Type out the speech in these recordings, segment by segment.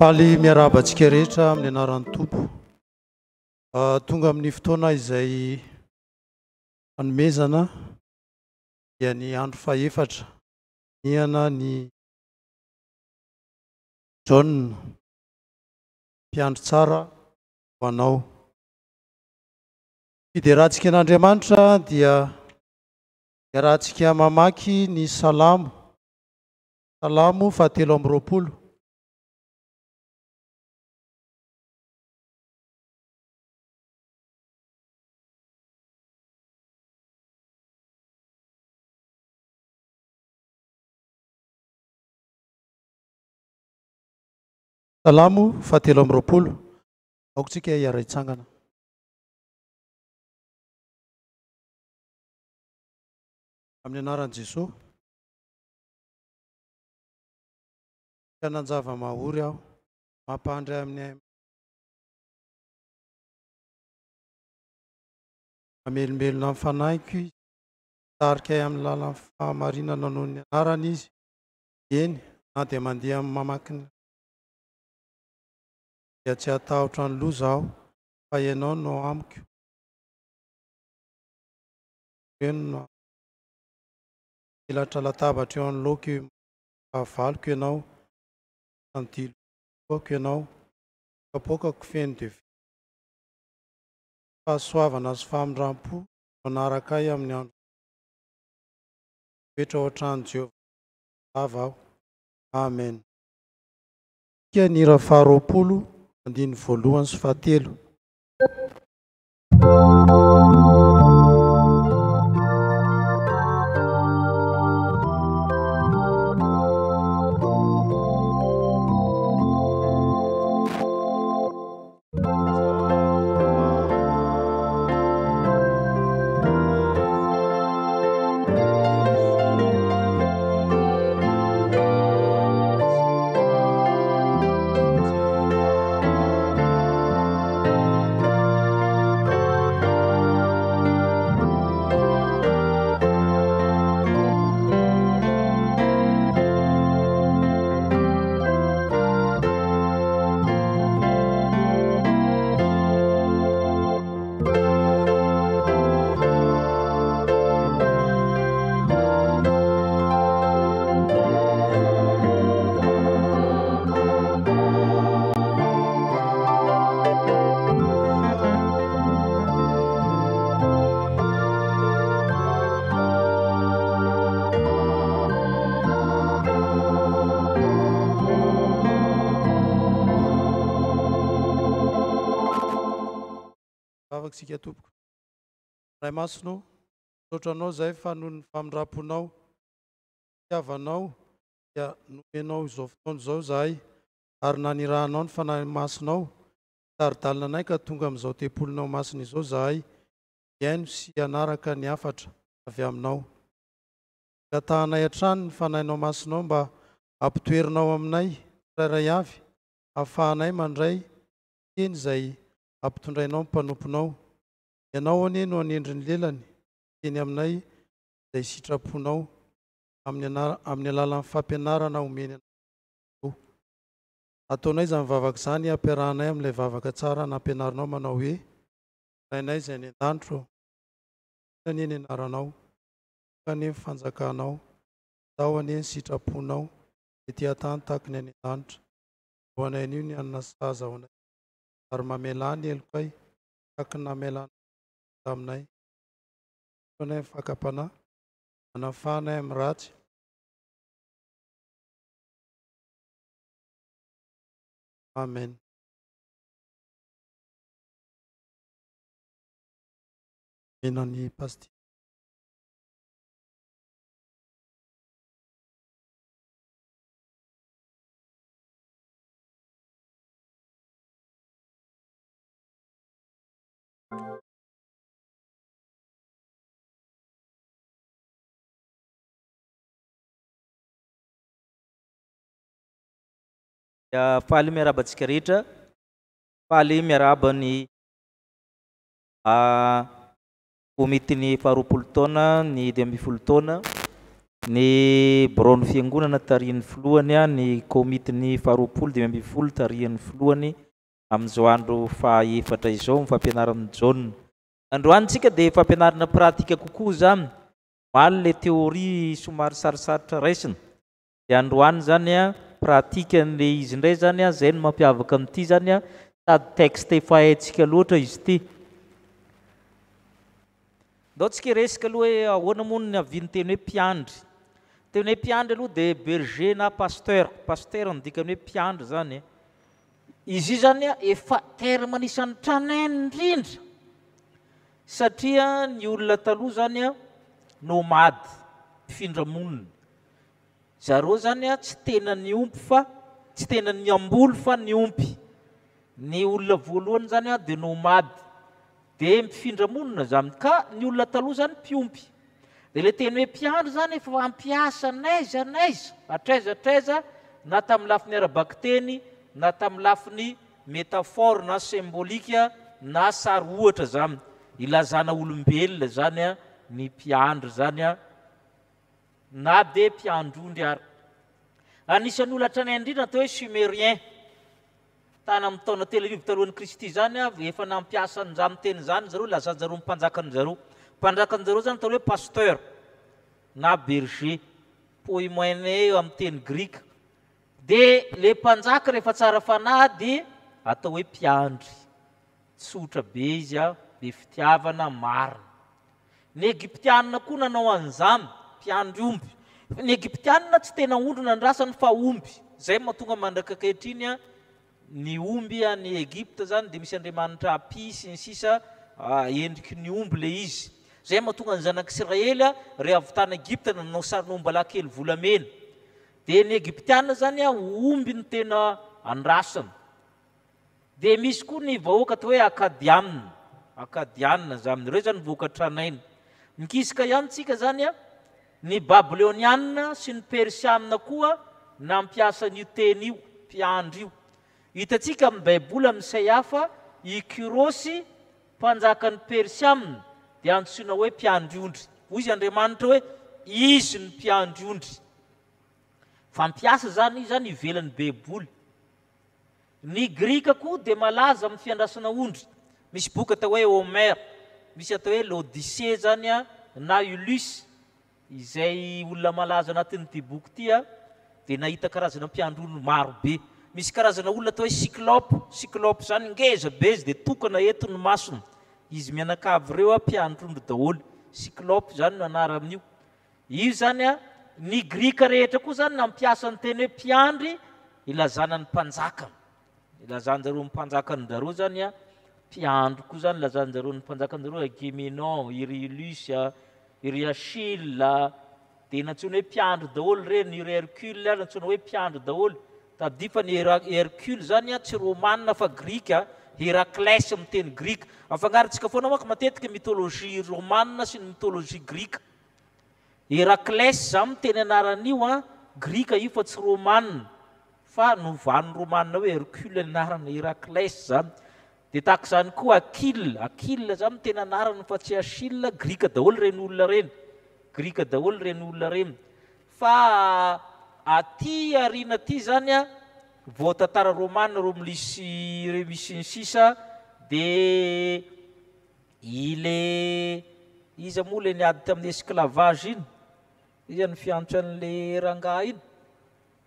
Faly miarahaba antsika rehetra amin'ny anaran'ny Tompo. Ah, tonga amin'ny fotoana izay fanomezana dia ny andro fahefatra nihana ny Jaona, mpiandry tsara ho anao. Fiderantsika an'Andriamanitra dia iarahantsika mamaky ny Salamo, Salamo fahatelo amby roapolo. Salamo fahatelo amby roapolo. Aoka isika hiara-hitsangana. Amin'ny anaran'i Jesoa. Fianan-java-mahory aho. Mampandry ahy amin'ny Mamelombelona ny fanahiko Izy. Mitarika ahy amin'ny lalan'ny fahamarinana noho ny anarany Izy. Eny, na dia mandeha amin'ny mamaky ny dia tsy hatahotra ny loza aho, fa Ianao no amiko. Ireny no Mamelatra latabatra eo anoloako eo fahavaloko Ianao, tantily lohako Ianao, kapoakako feno dia feno. Fahasoavana sy famindram-po no hanaraka ahy amin'ny andro Hitoetra ao an-tranon'i Jehovah lava aho. Amen. Ny hira faharoapolo, andininy voalohany sy fahatelo. Vavaka isika tompoko. Ray Masina ô, misaotra Anao izahay fa noho ny famindram-ponao, fitiavanao dia nomenao izao fotoana izao izahay ary nanirahanao ny Fanahy Masinao hitari-dalana anay ka tonga amin'izao tempolinao masina izao izahay hihaino sy hanaraka ny hafatra avy aminao. Angatahanay hatrany ny Fanahinao Masinao mba hampitoerinao aminay tsirairay avy hahafahanay mandray teny izay ampitondrainao ny mpanomponao. Ianao anie no hanendry ny lelany hiteny aminay izay sitraponao amin'ny amin'ny alalan'ny fampianarana omeny anao. Ataonay izany vavaka izany hampiarahanay amin'ilay vavaka tsara nampianarinao manao hoe, Rainay izay any an-danitra ô, masina anie ny anaranao, tonga anie ny fanjakanao, atao anie ny sitraponao ety an-tany tahaka ny any an-danitra. Omeo anay anio ny hanina sahaza ho anay, ary mamelà ny helokay tahaka ny namelanay ny taminay. Ampio anay amin'ny fakam-panahy, manafaha anay amin'ny ratsy. Amen. Omena an'i Pasitera. Faly miarahaba antsika rehetra, faly miarahaba ny komitin'ny faharoapolo taona, ny 15 taona, ny biraon'ny fiangonana tarihin'ny filohany, ny komitin'ny faharoapolo 15 tarihin'ny filohany amin'izao andro fahaefatra izao amin'ny fampianaran'i Jaona. Androany tsika dia fampianarana pratika kokoa izany, omaly ilay théorie somary sarosarotra raisina. Dia androany zany a, pratique an'le izy indray zany a, zay no mampiavaka an'ity zany a, sady texte efa haintsika loatra izy ity. Ndao tsika hiresaka aloha hoe ahoana moa no niavian'ny teny hoe mpiandry. Teny hoe mpiandry aloha dia berger na pasteur, pasteur no dikan'ny hoe mpiandry zany e. Izy io zany a, efa terme anisan'ny tranainy indrindra satria ny olona taloha zany a, nomade, mpifindra monina. Zareo zany a tsy tena niompy fa tsy tena niamboly fa niompy. Ny olona voalohany zany a de nomade, de mpifindra monina zany. Ka ny olona taloha zany mpiompy. De le teny hoe mpiandry zany efa fampiasa n'aiza n'aiza, hatraiza hatraiza, na tamin'ny lafiny ara-bakiteny, na tamin'ny lafiny métaphore na symbolique na sary ohatra zany. Ilazana olombelona zany a ny mpiandry zany a. Na dia mpiandry ondry ary. Anisan'ny olona tranainy indrindra atao hoe Sumerien. Tany amin'ny taona 3000 talohan'i Kristy izany, efa nampiasa an'izany teny izany zareo, lazan-jareo ny mpanjakan-jareo. Mpanjakan-jareo izany atao hoe pasteur na berger, poimené amin'ny teny grika. Dia ilay mpanjaka rehefa tsara fanahy dia atao hoe mpiandry. Tsotra be izy, be fitiavana, marina. Ny Egyptianina koa nanao an'izany, mpiandry omby. Ny Egyptianina tsy tena ondry nandrasany fa omby. Izay no mahatonga mandraka ankehitriny ny omby any Egypta izany dia misy andriamanitra Api sy ny sisa endriky ny omby ilay izy. Izay no mahatonga ny zanak'Israely re avy tany Egypta nanao sarin'ombalahy kely volamena. Dia ny Egyptianina izany omby no tena andrasany. Dia misy koa ny vahoaka atao hoe Akadiana, Akadiana izany, ireo izany vahoaka tranainy. Mikisaka ihany tsika izany an, ny Babyloniana sy ny Persiana koa nampiasa an'io teny io, mpiandry io. Hitantsika amin'ny Baiboly amin'ny Isaia fa i Kyrosy, mpanjakan'ny Persiana, dia antsoina hoe mpiandry ondry. Hoy izy Andriamanitra hoe, Izy no mpiandry ondry. Fampiasa izany io izany ivelan'ny Baiboly. Ny Grika koa dia malaza amin'ny fiandrasana ondry. Misy boky atao hoe Homère, misy atao hoe L'Odyssée izany na Ulysse, izay olona malaza anatin'ity boky ity dia nahita karazana mpiandry ondry maro be. Misy karazana olona atao hoe Cyclope, Cyclope izany ngeza be izy dia tokana eto ny masony. Izy mianakavy ireo mpiandry ondry daholo. Cyclope izany no anaran'io. Io izany an, ny Grika rehetra koa izany nampiasa ny teny hoe mpiandry ilazana ny mpanjaka. Ilazan-jareo ny mpanjakan-jareo izany an, mpiandry koa izany ilazan-jareo ny mpanjakan-jareo, Agemenon, iry Ulysse, iry Achille, dia nantsoina hoe mpiandry daholo ireny, iry Hercule nantsoina hoe mpiandry daholo. Tadidio fa ny Hercule izany an, tsy romana fa grika, Héraclès amin'ny teny grika. Afangarontsika foana manko matetika mythologie romana sy ny mythologie grika. Héraclès zany miteny anaran'io an, grika io fa tsy romana, fa novan'ny romana hoe Hercule ny anarany, Héraclès zany. Dia tahaka izany koa Achille, Achille zany miteny anarany fa tsy Achille, grika daholo ireny olona ireny, grika daholo ireny olona ireny. Fa aty aoriana aty zany an, vao tantara romana, Romulus sy Remus sy ny sisa dia Ile iza moa le niady tamin'ny esclavage iny? Iza no fiantso an'le rangahy iny?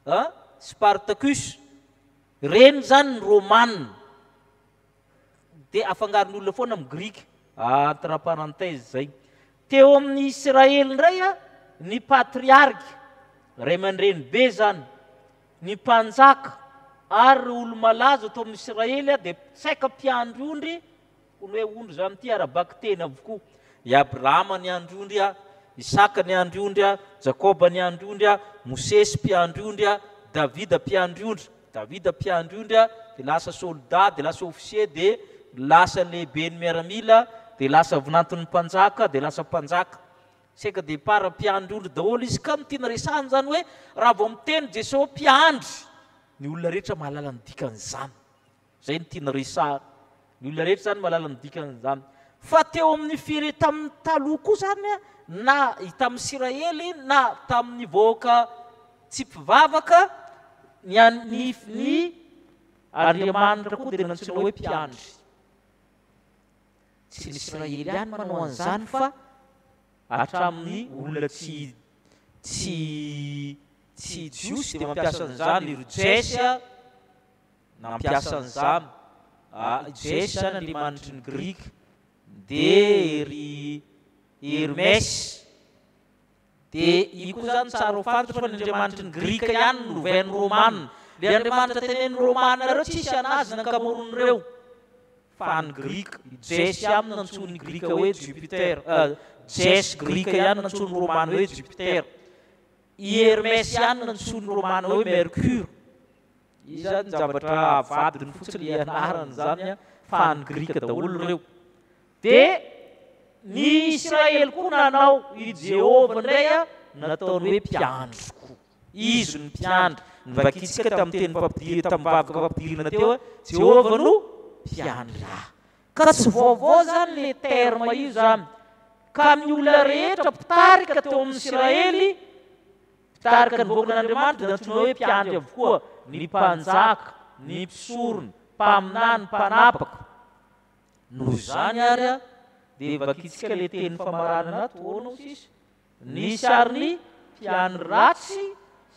A? Spartacus. Ireny zany ny romana. Dia afangaron'olona foana amin'ny grika. Entre parenthèse zay. Teo amin'ny Israely indray a, ny patriarika, ray aman-dreny be zany, ny mpanjaka ary ireo olo-malaza tao amin'ny Israely dia saika mpiandry ondry Hono hoe ondry izany ity ara-bakiteny avokoa. I Abrahama niandry ondry a, Isaka niandry ondry a, Jakoba niandry ondry a, Mosesy mpiandry ondry a, Davida mpiandry ondry. Davida mpiandry ondry a, dia lasa soldat, dia lasa officier, dia lasa lehiben'ny miaramila, dia lasa vinanton'ny mpanjaka, dia lasa mpanjaka. Saika départ mpiandry ondry daholo izy. Ka ny tiana resahina izany hoe raha vao miteny Jesoa mpiandry. Ny olona rehetra mahalala ny dikan'izany. Izay no tiana resahana. Ny olona rehetra izany mahalala ny dikan'izany. Fa teo amin'ny fire tamin'ny taloha koa izany na tamin'ny Isiraely na tamin'ny vahoaka tsy mpivavaka ny ny ny Andriamanitra koa dia nantsoina hoe mpiandry. Tsy ny Isiraely ihany manao an'izany fa hatramin'ny olona tsy tsy tsy Jiosy dia mampiasa an'izany, ry Jesse a, nampiasa an'izany, Jesse izany andriamanitry ny Grika, dia ry Hermès, dia io koa izany tsara ho fantatra fa ny andriamanitry ny Grika ihany no novain'ny Romana, ilay andriamanitra tenenin'ny Romana ireo tsisy an'azy ny ankamaroan'ireo, fa an'ny Grika, i Jesse ihany no nantsoin'ny Grika hoe Jupiter, Jesse Grika ihany no nantsoin'ny Romana hoe Jupiter, i Hermès ihany no nantsoin'ny Romana hoe Mercure. Io zany zavatra avadiny fotsiny le anarany zany an, fa any grika daholo ireo. De ny Israely koa nanao, i Jehovah indray an nataony hoe mpiandry koa. Izy no mpiandry. Novakintsika tamin'ny teny fampidirana, tamin'ny vavaka fampidirana teo hoe Jehovah no mpiandry ahy. Ka tsy vaovao zany le terme io zany. Ka ny olona rehetra mpitarika teo amin'ny Israely, Mpitarika ny vahoakan'Andriamanitra dia antsoina hoe mpiandry avokoa, ny mpanjaka, ny mpisorona, mpaminany, mpanapaka. Noho izany ary dia vakintsika ilay teny famaranana ato, ahoana hoy sisa? Nisy ary ny mpiandry ratsy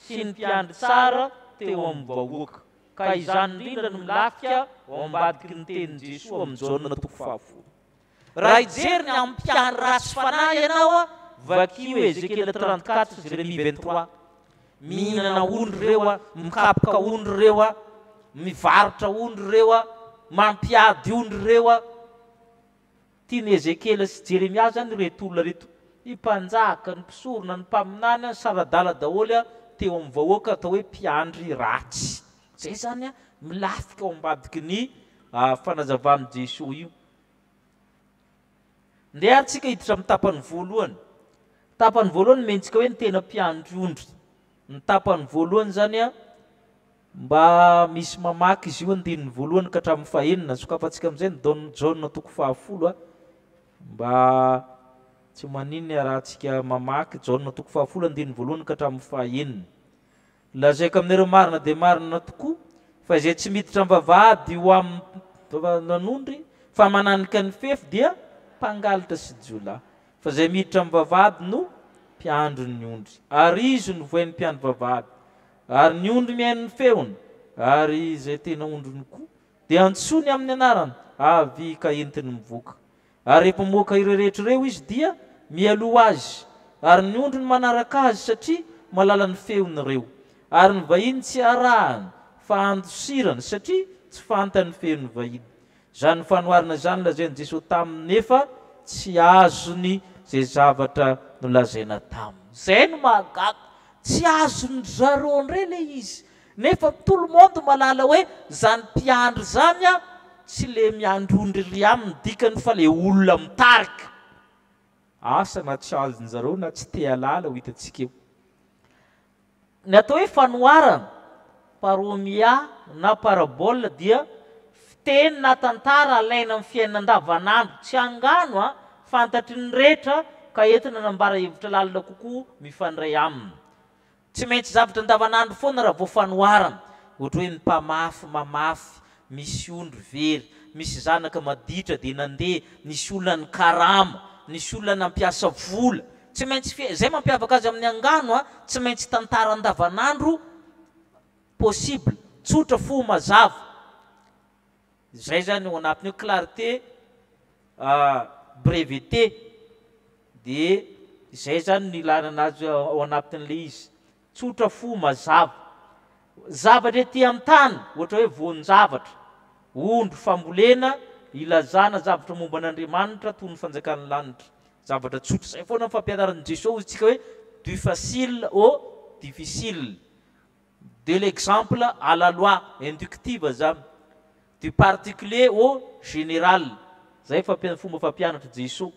sy ny mpiandry tsara teo amin'ny vahoaka. Ka izany indrindra no milafika ao ambadiky ny tenin'i Jesoa amin'ny Jaona toko fahafolo. Raha hijery ny amin'ny mpiandry ratsy fanahy ianao, vakio Ezekiela 34 sy Jeremia 23. Mihinana ondry ireo, mikapoka ondry ireo, mivarotra ondry ireo, mampiady ondry ireo. Tian'i Ezekiela sy Jeremia izany ireto olona ireto. Ny mpanjaka, ny mpisorona, ny mpaminany, saradala daholo teo amin'ny vahoaka atao hoe mpiandry ratsy. Izay izany milafika ao ambadiky ny fanazavan'i Jesoa io. Ndeha ary tsika hiditra amin'ny tapany voalohany. Tapany voalohany omentsika hoe ny tena mpiandry ondry. Ny tapany voalohany izany an, mba misy mamaky izy io andininy voalohany ka hatramin'ny fahenina. Sokafantsika amin'izay ny Don Jaona toko fahafolo an, mba tsy maninona iarahantsika mamaky Jaona toko fahafolo andininy voalohany ka hatramin'ny fahenina. Lazaiko aminareo marina dia marina tokoa fa izay tsy miditra am-bavahady ho amin'ny vavan'ondry fa mananika ny fefy dia mpangalatra sy jiolahy. Fa izay miditra am-bavahady no mpiandry ny ondry. Ary izy no vohain'ny mpiandry vavahady. Ary ny ondry mihaino ny feony, ary izay tena ondriny koa dia antsoiny amin'ny anarany avy ka entiny mivoaka. Ary rehefa moaka ireo rehetra ireo izy dia mialoha azy, ary ny ondriny manaraka azy satria mahalala ny feony ireo. Ary ny vahiny tsy arahany, fa andosirany, satria tsy fantany ny feon'ny vahiny. Izany fanoharana izany lazain'i Jesoa taminy nefa tsy azony izay zavatra nolazaina taminy. Izay no mahagaga, tsy azon-dry zareo indray ilay izy. Nefa tout le monde mahalala hoe zany mpiandry zany an tsy le miandry ondry ry aminy dikany fa le olona mitarika. Asa na tsy azonjareo na tsy te halala ho hitantsika eo. Ny atao hoe fanoharana, paromia na parabole dia fiteny na tantara alaina amin'ny fiainana andavanandro, tsy angano an, fantatry ny rehetra ka entina hanambara hevitra lalina kokoa mifandray aminy. Tsy maintsy zavatra andavanandro foana raha vao fanoharana, ohatra hoe ny mpamafy mamafy, misy ondry very, misy zanaka maditra dia nandeha, nisy olona nikarama, nisy olona nampiasa vola. Tsy maintsy fe, izay mampiavaka azy amin'ny angano a, tsy maintsy tantara andavanandro possible, tsotra fo mazava. Izay zany ao anatin'ny hoe clarté breveté dia izay zany no ilana anazy ao anatin'ilay izy. Tsotra fo mazava. Zavatra ety an-tany, ohatra hoe voan-javatra, ondry, fambolena, ilazana zavatra momba an'Andriamanitra toy ny fanjakan'ny lanitra. Zavatra tsotra. Izay foana ny fampianaran'i Jesoa hoy isika hoe du facile au difficile. De l'exemple à la loi inductive zany, du particulier au général, zay fomba fampianatry Jesoa.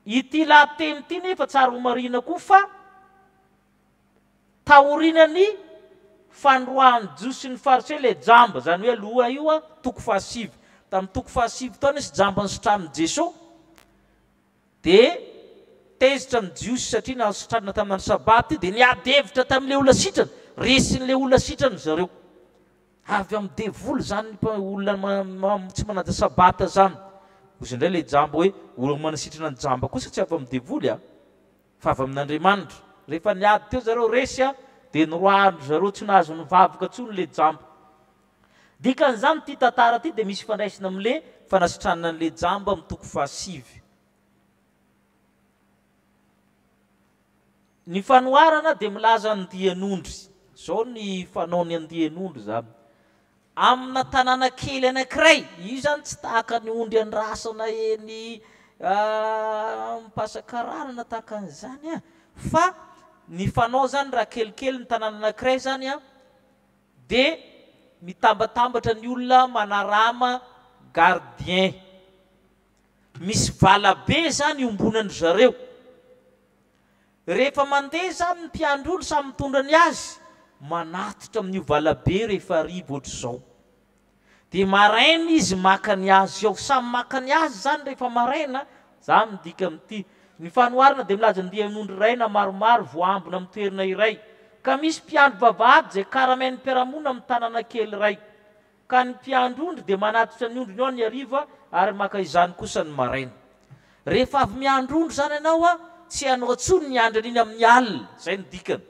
Ity lahateny ity nefa tsara ho marihina koa fa taorinan'ny Fandroahan'ny Jiosy sy ny Fariseo ilay jamba, izany hoe aloha io toko fahasivy. Tamin'ny toko fahasivy tao nisy jamba nositranin'i Jesoa, dia tezitra ny Jiosy satria nasitranina tamin'ny andro Sabata io, dia niady hevitra tamin'ilay olona sitrana. Resin'ilay olona sitrana ry zareo. Avy amin'ny devoly izany olona tsy manaja Sabata izany. Hoy indray ilay jamba hoe, olona manasitrana ny jamba kosa tsy avy amin'ny devoly a! Fa avy amin'Andriamanitra. Rehefa niady teo zareo resy a, dia noroahan-dry zareo tsy nahazo nivavaka intsony ilay jamba. Dikan'izany ity tantara ity dia misy ifandraisana amin'ilay fanasitranana an'ilay jamba amin'ny toko fahasivy. Ny fanoharana dia milaza andian'ondry. Izao ny fanaon'ny andian'ondry izany. Amina tanàna kely anankiray, io izany tsy tahaka ny ondry andrasana eny Ampasakarana na tahaka an'izany an, fa ny fanao izany raha kelikely ny tanàna anankiray izany an, dia mitambatambatra ny olona manarama gardien. Misy vala be izany iombonandry zareo. Rehefa mandeha izany ny mpiandry ondry samy mitondra ny azy, manatitra amin'io valabe rehefa hariva ohatr'izao. Dia maraina izy maka ny azy ao. Samy maka ny azy izany rehefa maraina, izany no dika amin'ity. Ny fanoharana dia milaza andian'ondry iray na maromaro voaambina amin'ny toerana iray, ka misy mpiandry vavahady izay karamain'ny mpiara-monina amin'ny tanàna kely iray. Ka ny mpiandry ondry dia manatitra ny ondriny ao ny hariva ary maka izany kosa ny maraina. Rehefa avy miandry ondry izany ianao, tsy hainao intsony ny hiandry an'iny amin'ny alina. Izay no dikany.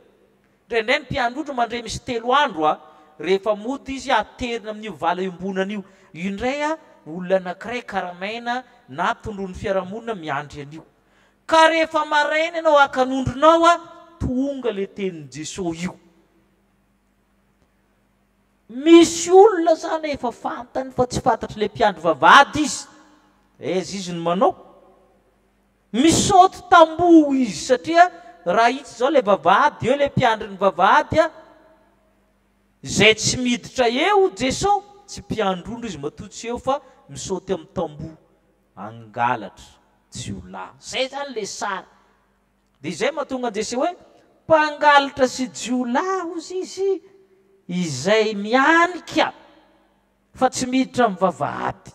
Indraindray ny mpiandry ondry mandre misy telo andro, rehefa mody izy aterina amin'io vala iombonana io. Io indray olona anankiray karamaina na tondroin'ny fiarahamonina miandry an'io. Ka rehefa maraina ianao haka ny ondrinao, tonga ilay tenin'i Jesoa io. Misy olona zany efa fantany fa tsy fantatr'ilay mpiandry vavahady izy, aiza izy no manao? Misaoty tamboho izy satria raha hitsy izao ilay vavahady, eo ilay mpiandry ny vavahady a, izay tsy miditra eo Jeso, tsy mpiandry ondry izy matoa tsy eo fa misaoty amin'ny tamboho, hangalatra, jiolahy. Zay zany ilay sary. Dia izay mahatonga an'i Jese hoe mpangalatra sy jiolahy hozy izy izay mianika fa tsy miditra amin'ny vavahady.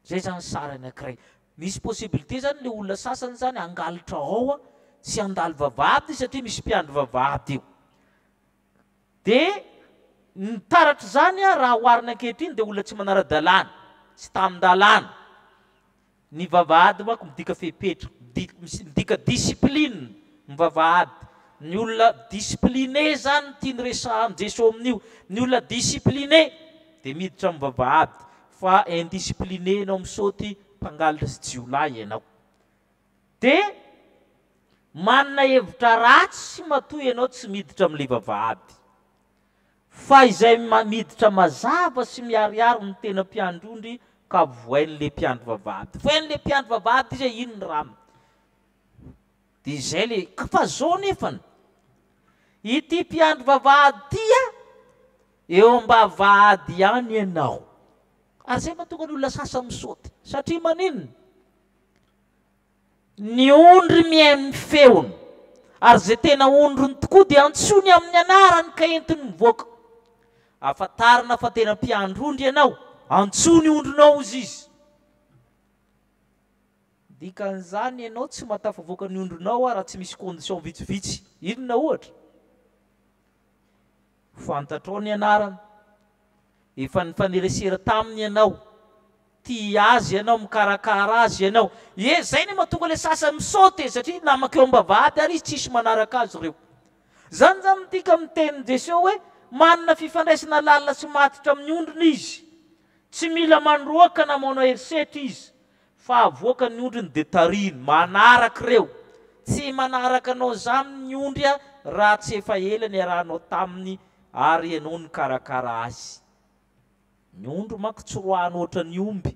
Izay izany sary anankiray. Misy possibilité izany ilay olona sasany izany hangalatra ao tsy handalo vavahady satria misy mpiandry vavahady eo. Dia ny taratr'izany raha oharina ankehitriny dia olona tsy manara-dalàna, tsy tamin-dalàna. Ny vavahady manko midika fepetra, midika discipline ny vavahady. Ny olona discipliné zany no tiany resahan'i Jeso amin'io. Ny olona discipliné dia miditra amin'ny vavahady, fa indiscipliné ianao misaoty mpangalatra sy jiolahy ianao. Dia manana hevitra ratsy matoa ianao tsy miditra amin'ilay vavahady. Fa izay miditra mazava sy miharihary no tena mpiandry ondry ka vohain'ilay mpiandry vavahady. Vohain'ilay mpiandry vavahady izy hoe iny ny rano. Dia izay ilay, fa zao nefany, ity mpiandry vavahady ity a, eo am-bavahady ihany ianao. Ary izay mahatonga ny olona sasany misaoty. Satria maninona? Ny ondry mihaino ny feony, ary izay tena ondriny tokoa dia antsoiny amin'ny anarany ka entiny mivoaka. Ahafantarana fa tena mpiandry ondry ianao, antsoy ny ondrinao hozy izy. Dikan'izany ianao tsy mahatafavoaka ny ondrinao raha tsy misy condition vitsivitsy. Inona ohatra? Fantatrao ny anarany, efa nifanerasera taminy ianao, tia azy ianao, mikarakara azy ianao. Ie, zay no mahatonga ilay sasany misaoty e, satria namako eo am-bavahady ary izy tsisy manaraka azy ireo. Zany zany midika amin'ny tenin'i Jesoa hoe manana fifandraisana lalina sy matotra amin'ny ondriny izy. Tsy mila mandroaka na manao herisetra izy. Fa avoaka ny ondriny dia tarihiny, manaraka ireo. Tsy manaraka anao izany ny ondry raha tsy efa ela niarahanao taminy ary ianao nikarakara azy. Ny ondry manko tsy roahina ohatran'ny omby.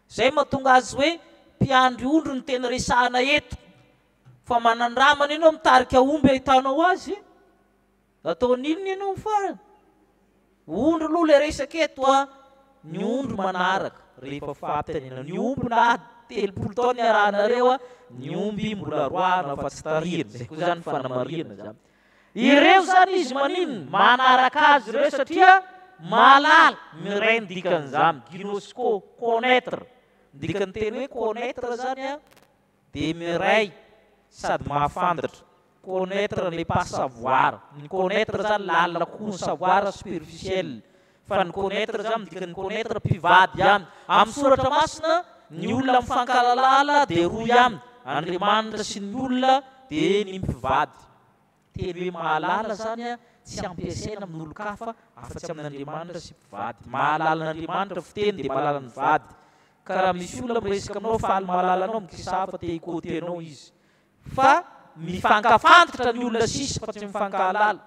Izay mahatonga azy hoe mpiandry ondry no tena resahana eto. Fa manandramana ianao mitarika omby ahitanao azy. Ataony inona ianao ny farany? Ondry aloha ilay resaka eto a! Ny ondry manaraka rehefa fantany ianao. Ny omby na 30 taona niarahanareo a, ny omby mbola roahina fa tsy tarihina. Izay koa izany fanamarihana izany. Ireo izany izy maninona? Manaraka azy ireo satria mahalala, miray ny dikan'izany, ginosko, connaître. Ny dikan'ny teny hoe connaître izany dia miray sady mahafantatra. Connaître n'est pas savoir. Ny connaître izany lalina kokoa ny savoir superficiel. Fa ny connaître izany midika ny connaître mpivady ihany. Amin'ny soratra masina, ny olona mifankalalala dia roa ihany, Andriamanitra sy ny olona dia ny mpivady. Teny hoe mahalala izany tsy ampiasaina amin'olon-kafa afa-tsy amin'Andriamanitra sy mpivady. Mahalala an'Andriamanitra fiteny dia mahalala ny vady. Ka raha misy olona miresaka aminao faly mahalala anao mikisaha fa te hi-côté anao izy. Fa mifankafantatra ny olona sisa fa tsy mifankahalala.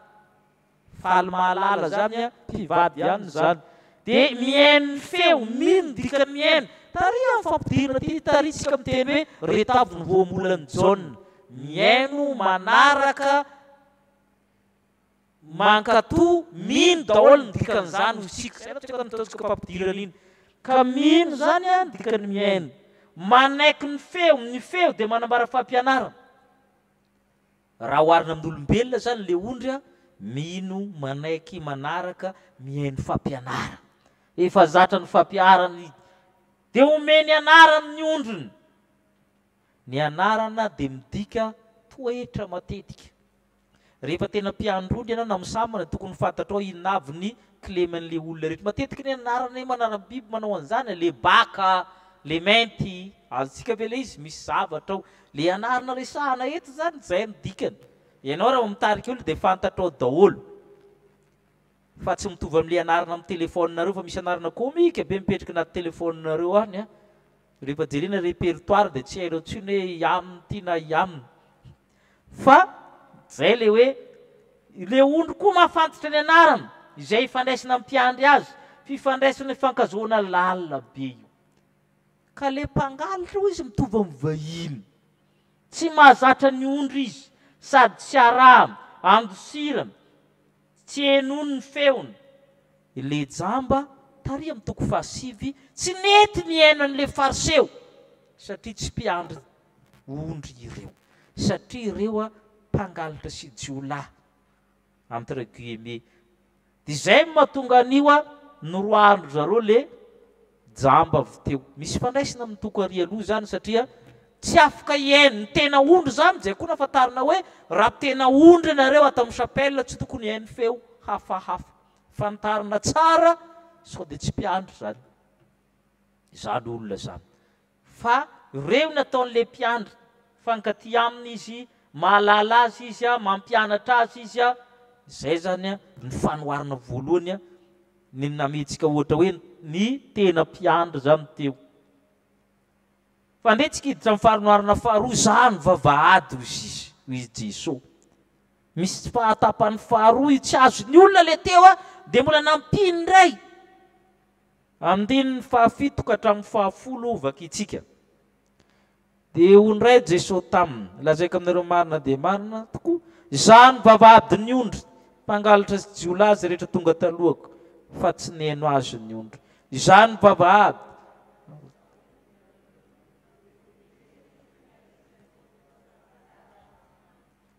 Faly mahalala zany a, mpivady ihany zany. Dia mihaino ny feo, mino ny dikan'ny mihaino. Tary amin'ny fampidirana ity, tary tsika miteny hoe reto avy ny voambolan'i Jaona. Mihaino, manaraka, mankatò, mino daholo ny dikan'izany hoy isika. Zay no tsika nataontsika fampidirana iny. Ka mino zany a, ny dikan'ny mihaino. Manaiky ny feo, ny feo dia manambara fampianarana. Raha oharina amin'ny olombelona izany le ondry a, mino, manaiky, manaraka, mihaino fampianarana. Efa zatra ny fampiharana izy. Dia omeny anarana ny ondriny. Ny anarana dia midika toetra matetika. Rehefa tena mpiandry ondry ianao na misambina tokony fantatrao inona avy ny kileman'le olona rehetra. Matetika ny anarana manaram-biby manao an'izany, le baka, le mainty, azontsika ve le izy? Misy zavatra ao. Le anarana resahana eto zany zay no dikany. Ianao raha vao mitarika olona dia fantatrao daholo. Fa tsy mitovy amin'le anarana amin'ny téléphone-nareo fa misy anarana comique be mipetraka anaty téléphone-nareo any an. Rehefa jerena répertoire dia tsy hainao intsony hoe i aminy ity na i aminy. Fa zay le hoe le ondry koa mahafantatra ny anarana izay ifandraisana amin'ny mpiandry azy. Fifandraisana ifankazahoana lalina be io. Ka le mpangalatra hoy izy mitovy amin'ny vahiny. Tsy mahazatra ny ondry izy, sady tsy arahany, andosirany, tsy henoiny ny feony. Le jamba, tary amin'ny toko fahasivy, tsy nety nihaino an'le fariseo, satria tsy mpiandry ondry ireo. Satria ireo mpangalatra sy jiolahy, entre guillemets. Dia izay no mahatonga an'io a, noroahan-dry zareo le jamba avy teo. Misy ifandraisana amin'ny toko ary aloha izany satria tsy afaka hihaino ny tena ondry izany, izay koa nahafantarina hoe raha tena ondry ianareo ato amin'ny chapelle tsy tokony hihaino feo hafahafa. Fantarina tsara sao dia tsy mpiandry izany izany olona izany. Fa reo nataon'le mpiandry fankaty aminy izy, mahalala azy izy a, mampianatra azy izy a, zay zany a ny fanoharana voalohany a, ny nametsika ohatra hoe ny tena mpiandry zany teo. Fa ndeha tsika hiditra amin'ny fanoharana faharoa, za no vavahady hoy izy, hoy i Jeso. Misy fahatapany faharoa io tsy azon'ny olona le teo a, dia mbola nampiany indray. Andininy fahafito ka hatramin'ny fahafolo vakintsika. Dia hoy indray Jesoa taminy, Lazaiko aminareo marina dia marina tokoa, Izaho no vavahadin'ny ondry, mpangalatra sy jiolahy izay rehetra tonga talohako, fa tsy nihaino azy ny ondry. Izaho no vavahady.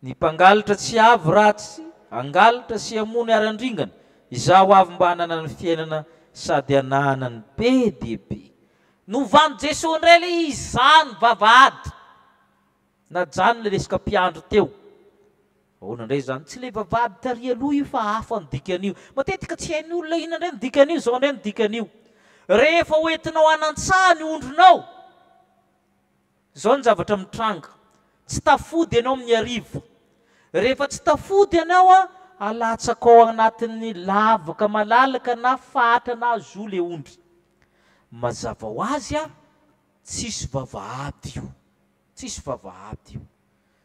Ny mpangalatra tsy avy raha tsy hangalatra sy hamono ary handringana, izaho avy mba hananany fiainana sady hananany be dia be. Novan'i Jesoa indray ilay izy, izaho ny vavahady. Najanona ilay resaka mpiandry teo. Ahoana indray izany? Tsy ilay vavahady tary aloha io fa hafa ny dikan'io. Matetika tsy hain'ny olona inona indray ny dikan'io, izao indray ny dikan'io. Rehefa hoentinao hanantsaha ny ondrinao, Izao ny zavatra mitranga, tsy tafody ianao amin'ny hariva. Rehefa tsy tafody ianao an, alatsaka ao anatin'ny lavaka malalaka na fahatra na zo le ondry. Mazava ho azy an, tsisy vavahady io. Tsisy vavahady io.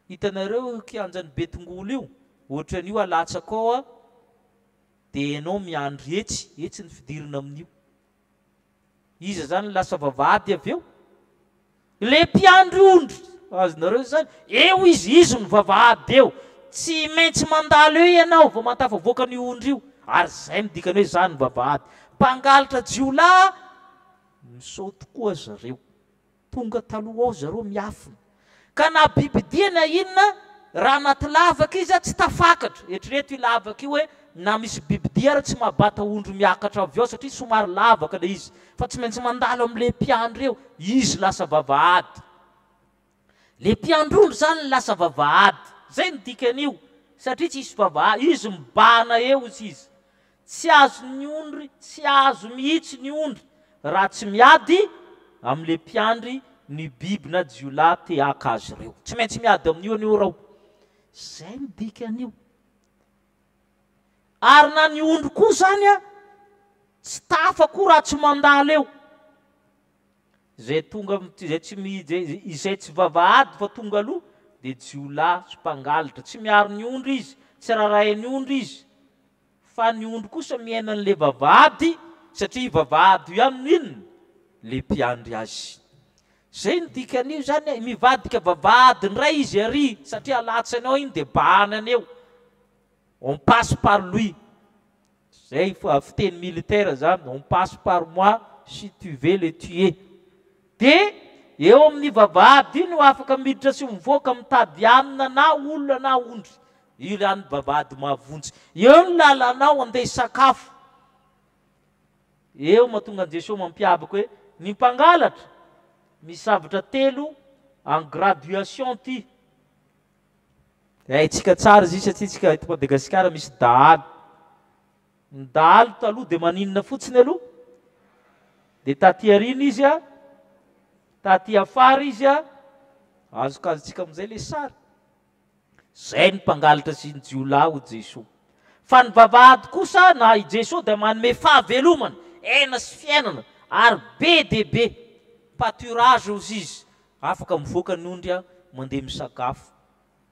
Hitanareo io kianjan'i Betongolo io? Ohatran'io alatsaka ao an, dia ianao miandry etsy, etsy ny fidirana amin'io. Iza zany lasa vavahady avy eo? Le mpiandry ondry, azonareo izany? Eo izy, izy no vavahady eo. Tsy maintsy mandalo eo ianao vao mahatafavoaka an'io ondry io. Ary zay no dikany hoe za no vavahady. Mpangalatra jiolahy, misaoty koa zareo. Tonga taloha ao zareo miafina. Ka na bibidia na inona, raha anaty lavaka izy tsy tafakatra. Eritrereto io lavaka io hoe na misy bibidia ary tsy mahabata ondry miakatra avy ao satria somary lavaka ilay izy fa tsy maintsy mandalo amin'ilay mpiandry eo, izy lasa vavahady. Le mpiandry ondry zany lasa vavahady, zay no dikan'io satria tsisy vavahady, izy mibahana eo izy izy. Tsy azon'ny ondry, tsy azo mihitsy ny ondry raha tsy miady amin'le mpiandry ny biby na jiolahy te haka azy ireo. Tsy maintsy miady amin'io anie rao. Zay no dikan'io. Ary na ny ondry koa zany a, tsy tafa koa raha tsy mandalo eo. Izay tonga izay tsy izay tsy vavahady fa tonga aloha dia jiolahy sy mpangalatra. Tsy miaro ny ondry izy, tsy rarahin'ny ondry izy. Fa ny ondry kosa miaina an'ilay vavahady satria io vavahady io ihany no inona? Ilay mpiandry azy. Izay no dikan'io izany e, mivadika vavahady indray izy ary satria alatsany ao iny dia bahanany eo. On passe par lui. Zay fiteny militaire zany, on passe par moi si tu veux le tuer. De eo amin'ny vavahady io no afaka miditra sy mivoaka mitady hanina na olona na ondry. Io zany vavahady mahavonjy. Eo ny lalanao andeha hisakafo. Eo mahatonga an'i Jesoa mampiavaka hoe ny mpangalatra misy zavatra telo en graduation ty. Haintsika tsara izy io satria tsika eto Madagasikara misy dahalo. Ny dahalo taloha dia maninona fotsiny aloha? Dia taty aoriana izy a, taty afara izy a, azokazontsika amin'izay ilay sary. Izay ny mpangalatra sy ny jiolahy hoy Jesoa. Fa ny vavahady kosa na i Jesoa dia manome fahavelomana, aina sy fiainana ary be dia be. Pâturage hozy izy, Afaka mivoaka ny ondry aho mandeha misakafo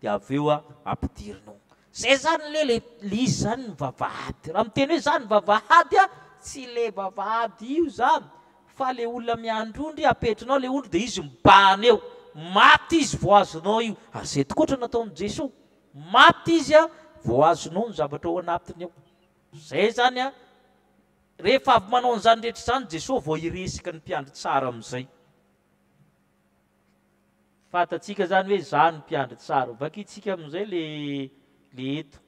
dia avy eo aho ampidirinao. Zay zany le le le izy zany ny vavahady. Raha miteny hoe za ny vavahady aho tsy le vavahady io zany fa le olona miandry ondry apetrinao le ondry dia izy mibahana eo. Maty izy vao azonao io. Ary zay tokoa ohatra nataon'i Jesoa. Maty izy vao azonao ny zavatra ao anatiny ao. Zay zany an, rehefa avy manao an'izany rehetra izany Jesoa vao hiresaka ny mpiandry tsara amin'izay. Fantatsika izany hoe izaho no mpiandry tsara. Vakintsika amin'izay le le eto.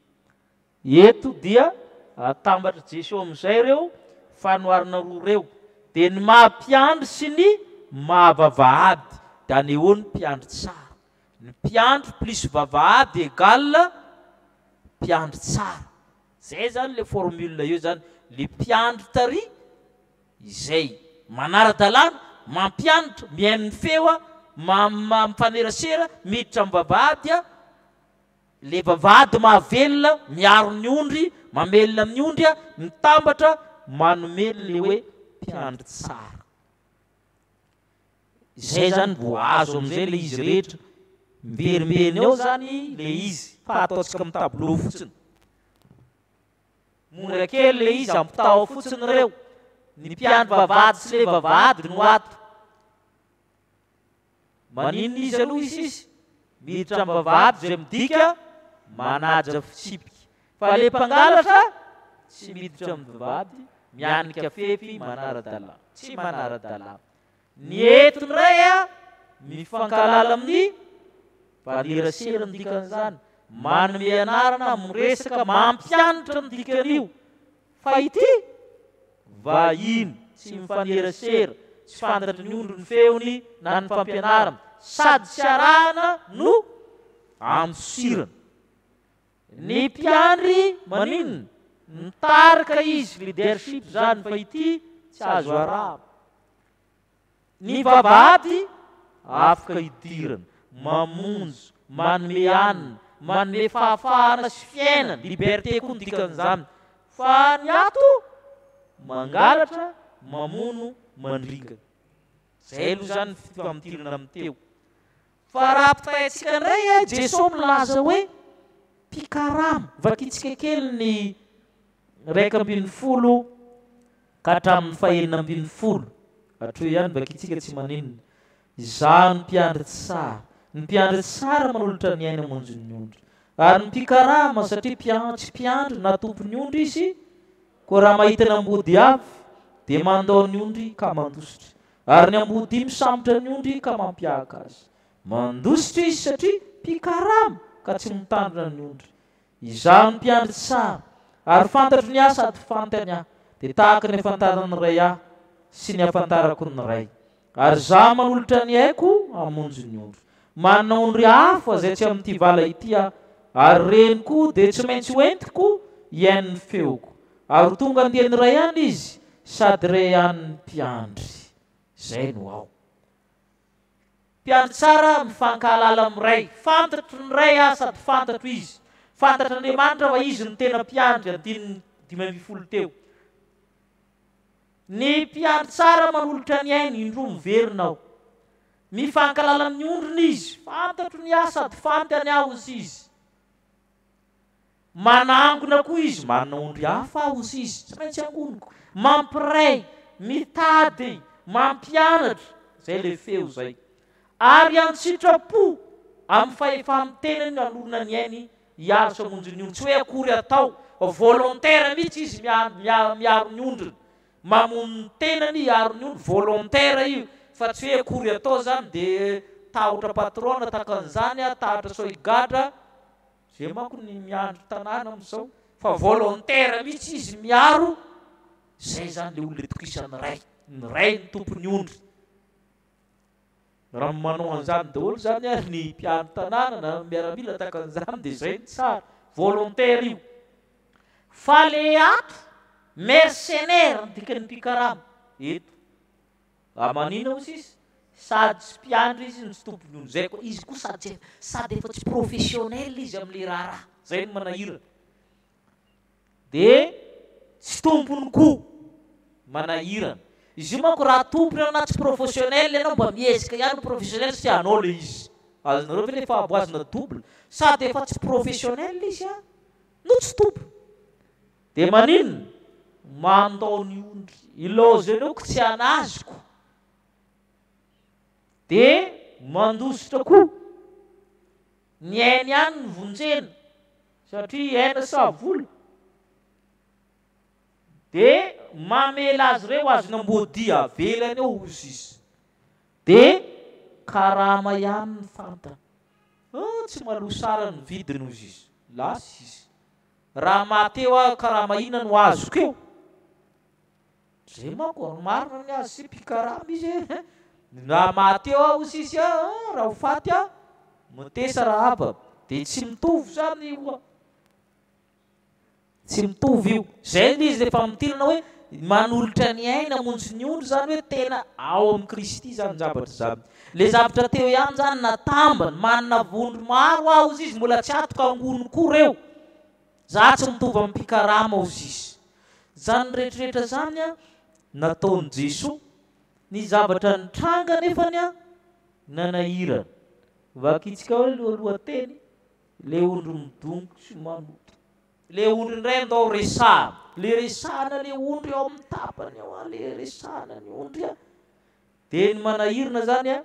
Eto dia atambatr'i Jesoa amin'izay ireo fanoharana roa ireo. Dia ny maha mpiandry sy ny maha vavahady. Dia anehoany mpiandry tsara. Ny mpiandry plus vavahady égale mpiandry tsara. Zay izany le formule eo izany. Le mpiandry tary Izay manara-dalàna, mampianatra, mihaino ny feo, mifanerasera, miditra amin'ny vavahady, ilay vavahady mahavelona, miaro ny ondry, mamelona ny ondry, mitambatra, manome ilay hoe mpiandry tsara. Izay izany vao azo amin'izay ilay izy rehetra. Miverimberina eo izany ilay izy fa ataontsika amin'ny tableau fotsiny. Mora kely le izy ampitao fotsiny reo, ny mpiandry vavahady sy le vavahady no ato. Maninona izy aloha isisy miditra am vavahady zay midika manaja fitsipika fa le mpangalatra tsy miditra am vavahady mianika fefy manara-dalàna tsy manara-dalàna. Ny eto indray a, mifankahalala amin'ny mpanerasera ny dikan'izany, manome anarana, miresaka, mampianatra ny dikan'io. Fa ity, vahiny, tsy mifanerasera, tsy fantatry ny ondry ny feony na ny fampianarana, sady tsy arahana no andosirana. Ny mpiandry maninona? Mitarika izy, leadership izany, fa ity tsy azo arahana. Ny vavahady afaka idirana, mamonjy, manome hanina, manome fahafahana sy fiainana, liberté koa ny dikan'izany, fa ny ato mangalatra, mamono, mandringana. Zay aloha izany ny fifamintinana amin'ny teo. Fa raha ampitahaintsika indray, Jesoa milaza hoe mpikarama. Vakintsika kely ny 11 ka hatramin'ny faha-16. Hatreo ihany vakintsika tsy maninona. Izaho no mpiandry tsara. Ny mpiandry tsara manolotra ny ainy hamonjy ny ondry. Ary ny mpikarama, satria tsy mpiandry na tompon'ny ondry izy, koa raha mahita ny ambody avy, dia mandao ny ondry ka mandositra. Ary ny amboadia misambotra ny ondry ka mampiahaka azy. Mandositra izy satria mpikarama. ka tsy mitandrina ny ondry. Izaho no mpiandry tsara, ary fantatro ny ahy sady fantany aho, dia tahaka ny afantaran'ny Ray ahy sy ny afantarako ny Ray. Ary izaho manolotra ny aiko hamonjy ny ondry. Manana ondry hafa izay tsy amin'ity vala ity aho, ary ireny koa dia tsy maintsy ho entiko hihaino ny feoko. Ary ho tonga andiany iray ihany izy, sady iray ihany ny mpiandry. Izay no ao. Mpiandry tsara mifankahalala amin'ny Ray. Fantatro ny Ray aho sady fantatro Izy. Fantatr'Andriamanitra fa Izy no tena mpiandry, andininy 15 teo. Ny mpiandry tsara manolotra ny ainy, indroa miverina aho. Mifankahalala amin'ny ondriny izy. Fantatro ny ahy sady fantany aho, hozy izy. Manangona koa izy, manana ondry hafa aho, hozy izy, tsy maintsy angoniko. Mampiray, mitady, mampianatra, izay ilay feo izay. Ary an-tsitrapo, amin'ny fahefan'ny tenany no hanorina ny ainy hiaro sy hamonjy ny ondry. Tsy hoe akory atao, fa volontaire mihitsy izy miaro ny ondriny. Mamono ny tenany hiaro ny ondry, volontaire io, fa tsy hoe akory atao izany dia tahotra patron na tahaka an'izany, tahotra sao higadra. Zay manko ny miandry tanàna amin'izao fa volontaire mihitsy izy miaro, zay zany le olona itokisan'ny ray, ny ray no tompon'ny ondry. Raha manao an'izany daholo zany ary ny mpiandry tanàna na ny miaramila tahaka an'izany dia zay no tsara, volontaire io. Fa le ato mercenaire ny dikan'ny mpikarama eto. Mba manina ozy izy? Sady tsy mpiandry izy no tsy tompony ondry zay koa izy koa sady tsy sady efa tsy professionnel izy amle raharaha zay no manahirana de tsy tompony koa manahirana izy io manko raha tompony ianao na tsy professionnel ianao mba miezaka ihany ho professionnel satria anao le izy azonareo ve le fahaboazana double sady efa tsy professionnel izy an no tsy tompony Dia maninona? Mandao ny ondry. Ilaozy an'io ko tsy an'azoko. Dia mandositra koa. Ny ainy ihany no vonjena. Satria aina sa vola. Dia mamela azy ireo azony amboadia avelany eo hozy izy. Dia karama ihany ny fantany. Oh, tsy malosara ny vidiny hozy izy. Lasa izy. Raha maty eo aho karama inona no azoko eo? Zay manko marina ny azy sy mpikarama izy e! Raha maty eo aho hozy izy a, raha ho faty aho, motesa Rahaba, dia tsy mitovy zany io a! Tsy mitovy io. Zay ilay izy le famintinana hoe manolotra ny aina hamonjy ny ondry zany hoe tena ao amin'i Kristy zany zavatra izany. Le zavatra teo ihany zany natambany, manana vondro maro aho hozy izy, mbola tsy ato ka angony koa reo. Za tsy mitovy amin'ny mpikarama hozy izy. Zany rehetrarehetra zany an nataon'i Jesoa. Ny zavatra nitranga nefany an nanahirana. Vakintsika hoe lohalohateny, le ondry midongy sy manoto. Le ondry indray andao resahana. Le resahana le ondry ao amin'ny tapany ao an, le resahana ny ondry an. Dia ny manahirana izany an,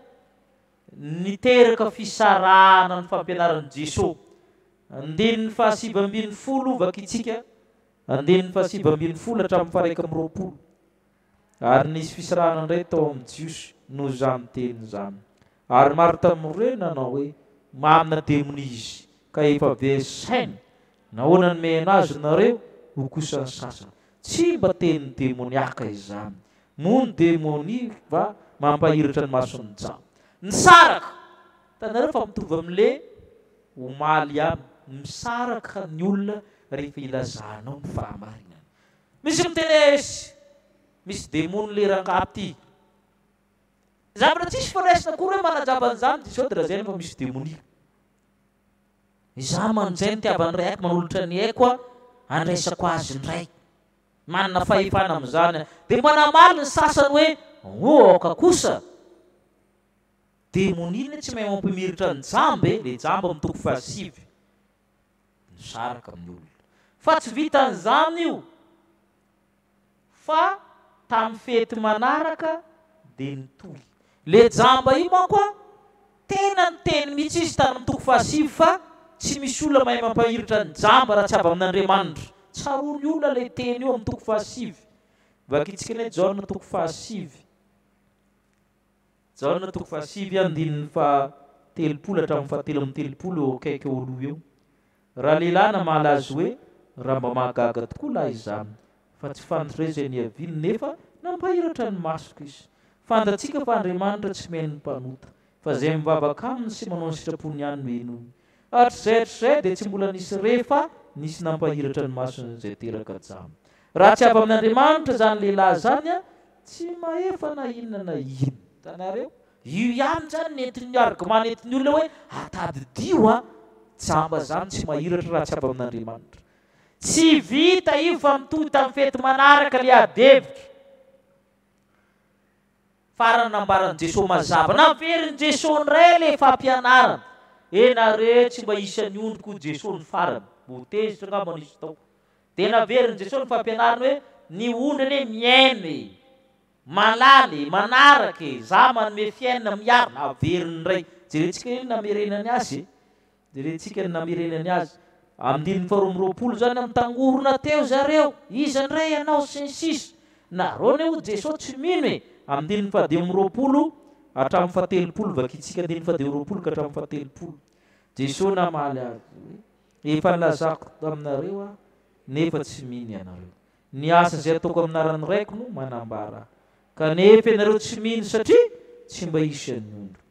niteraka fisarahana ny fampianaran'i Jesoa. Andininy faha-19 vakintsika, andininy faha-19 hatramin'ny faha-21. Ary nisy fisarahana indray tao amin'ny Jiosy noho izany teny izany. Ary maro tamin'ireo nanao hoe, Manana demonia izy, ka efa very saina. Nahoana no mihaino azy nareo? Hoy kosa ny sasany, Tsy mba tenin'ny demoniaka izany. Moa ny demonia va mampahiratra ny mason'ny jamba? Nisaraka! Hitanareo fa mitovy amin'le omaly ihany, misaraka ny olona rehefa ilazanao ny fahamarinana. Misy miteny hoe esy, misy demony le rangahy ty. Zavatra tsisy firaisana akory hoe manajaba an'izany dia sao dia lazaina fa misy demonia. Izaho manjay ny tiavan'ny Ray aiko manolotra ny aiko aho andraisako azy indray. Manana fahefana amin'izany aho. Dia mba namaly ny sasany hoe, oh aoka kosa. Demonia anie tsy mahay mampimiritra ny jamba e, le jamba amin'ny toko fahasivy. Misaraka amin'ny olona. Fa tsy vitan'izany io fa tamin'ny fety manaraka dia nitohy. Le jamba io manko a, tena niteny mihitsy izy tany amin'ny toko fahasivy fa tsy misy olona mahay mampahiritra ny jamba raha tsy avy amin'Andriamanitra. Tsaroan'ny olona ilay teny io amin'ny toko fahasivy. Vakintsika anie Jaona toko fahasivy. Jaona toko fahasivy andininy faha. 30 hatramin'ny faha 33 eo akaiky eo aloha eo. Ralehilahy namaly azy hoe, Raha mba mahagaga tokoa lahy izany, fa tsy fantatray izay niaviany nefa nampahiratra ny masoko izy. Fantatsika fa Andriamanitra tsy mihaino ny mpanota, fa izay mivavaka aminy sy manao ny sitrapony ihany no henoiny. Hatrizay hatrizay dia tsy mbola nisy re fa nisy nampahiratra ny mason'izay teraka jamba. Raha tsy avy amin'Andriamanitra izany lehilahy izany, tsy mahefa na inona na inona. Hitanareo? Io ihany zany nentin'ny argument nentin'ny olona hoe atadidio a, jamba zany tsy mahiratra raha tsy avy amin'Andriamanitra. Tsy vita io fa mitohy tamin'ny fety manaraka le ady hevitra. Farany nambaran'i Jesoa mazava, naverin'i Jesoa indray le fampianarana, Enareo tsy mba isan'ny ondriko hoy Jesoa ny farany, mbo tezitra angamba nisy tao. Dia naverin'i Jesoa ny fampianarana hoe ny ondry anie mihaino e. Malala e, manaraka e, za manome fiainana miaro, averiny indray. Jerentsika anie ny namerenany azy e. Jerentsika ny namerenany azy. Andininy faharoa amby 20 zany mitangorona teo zareo, iza indray ianao sy ny sisa. Nareo anie hoy Jeso tsy mino e. Andininy fahadimy amby 20 hatramin'ny faha-30, vakintsika andininy fahadimy amby 20 ka hatramin'ny faha-30. Jeso namaly azy hoe, efa nilazako taminareo aho, nefa tsy mino ianareo. Ny asa izay ataoko amin'ny anaran'ny Raiko no manambara Ahy. Kanefa ianareo tsy mino satria tsy mba isan'ny ondriko.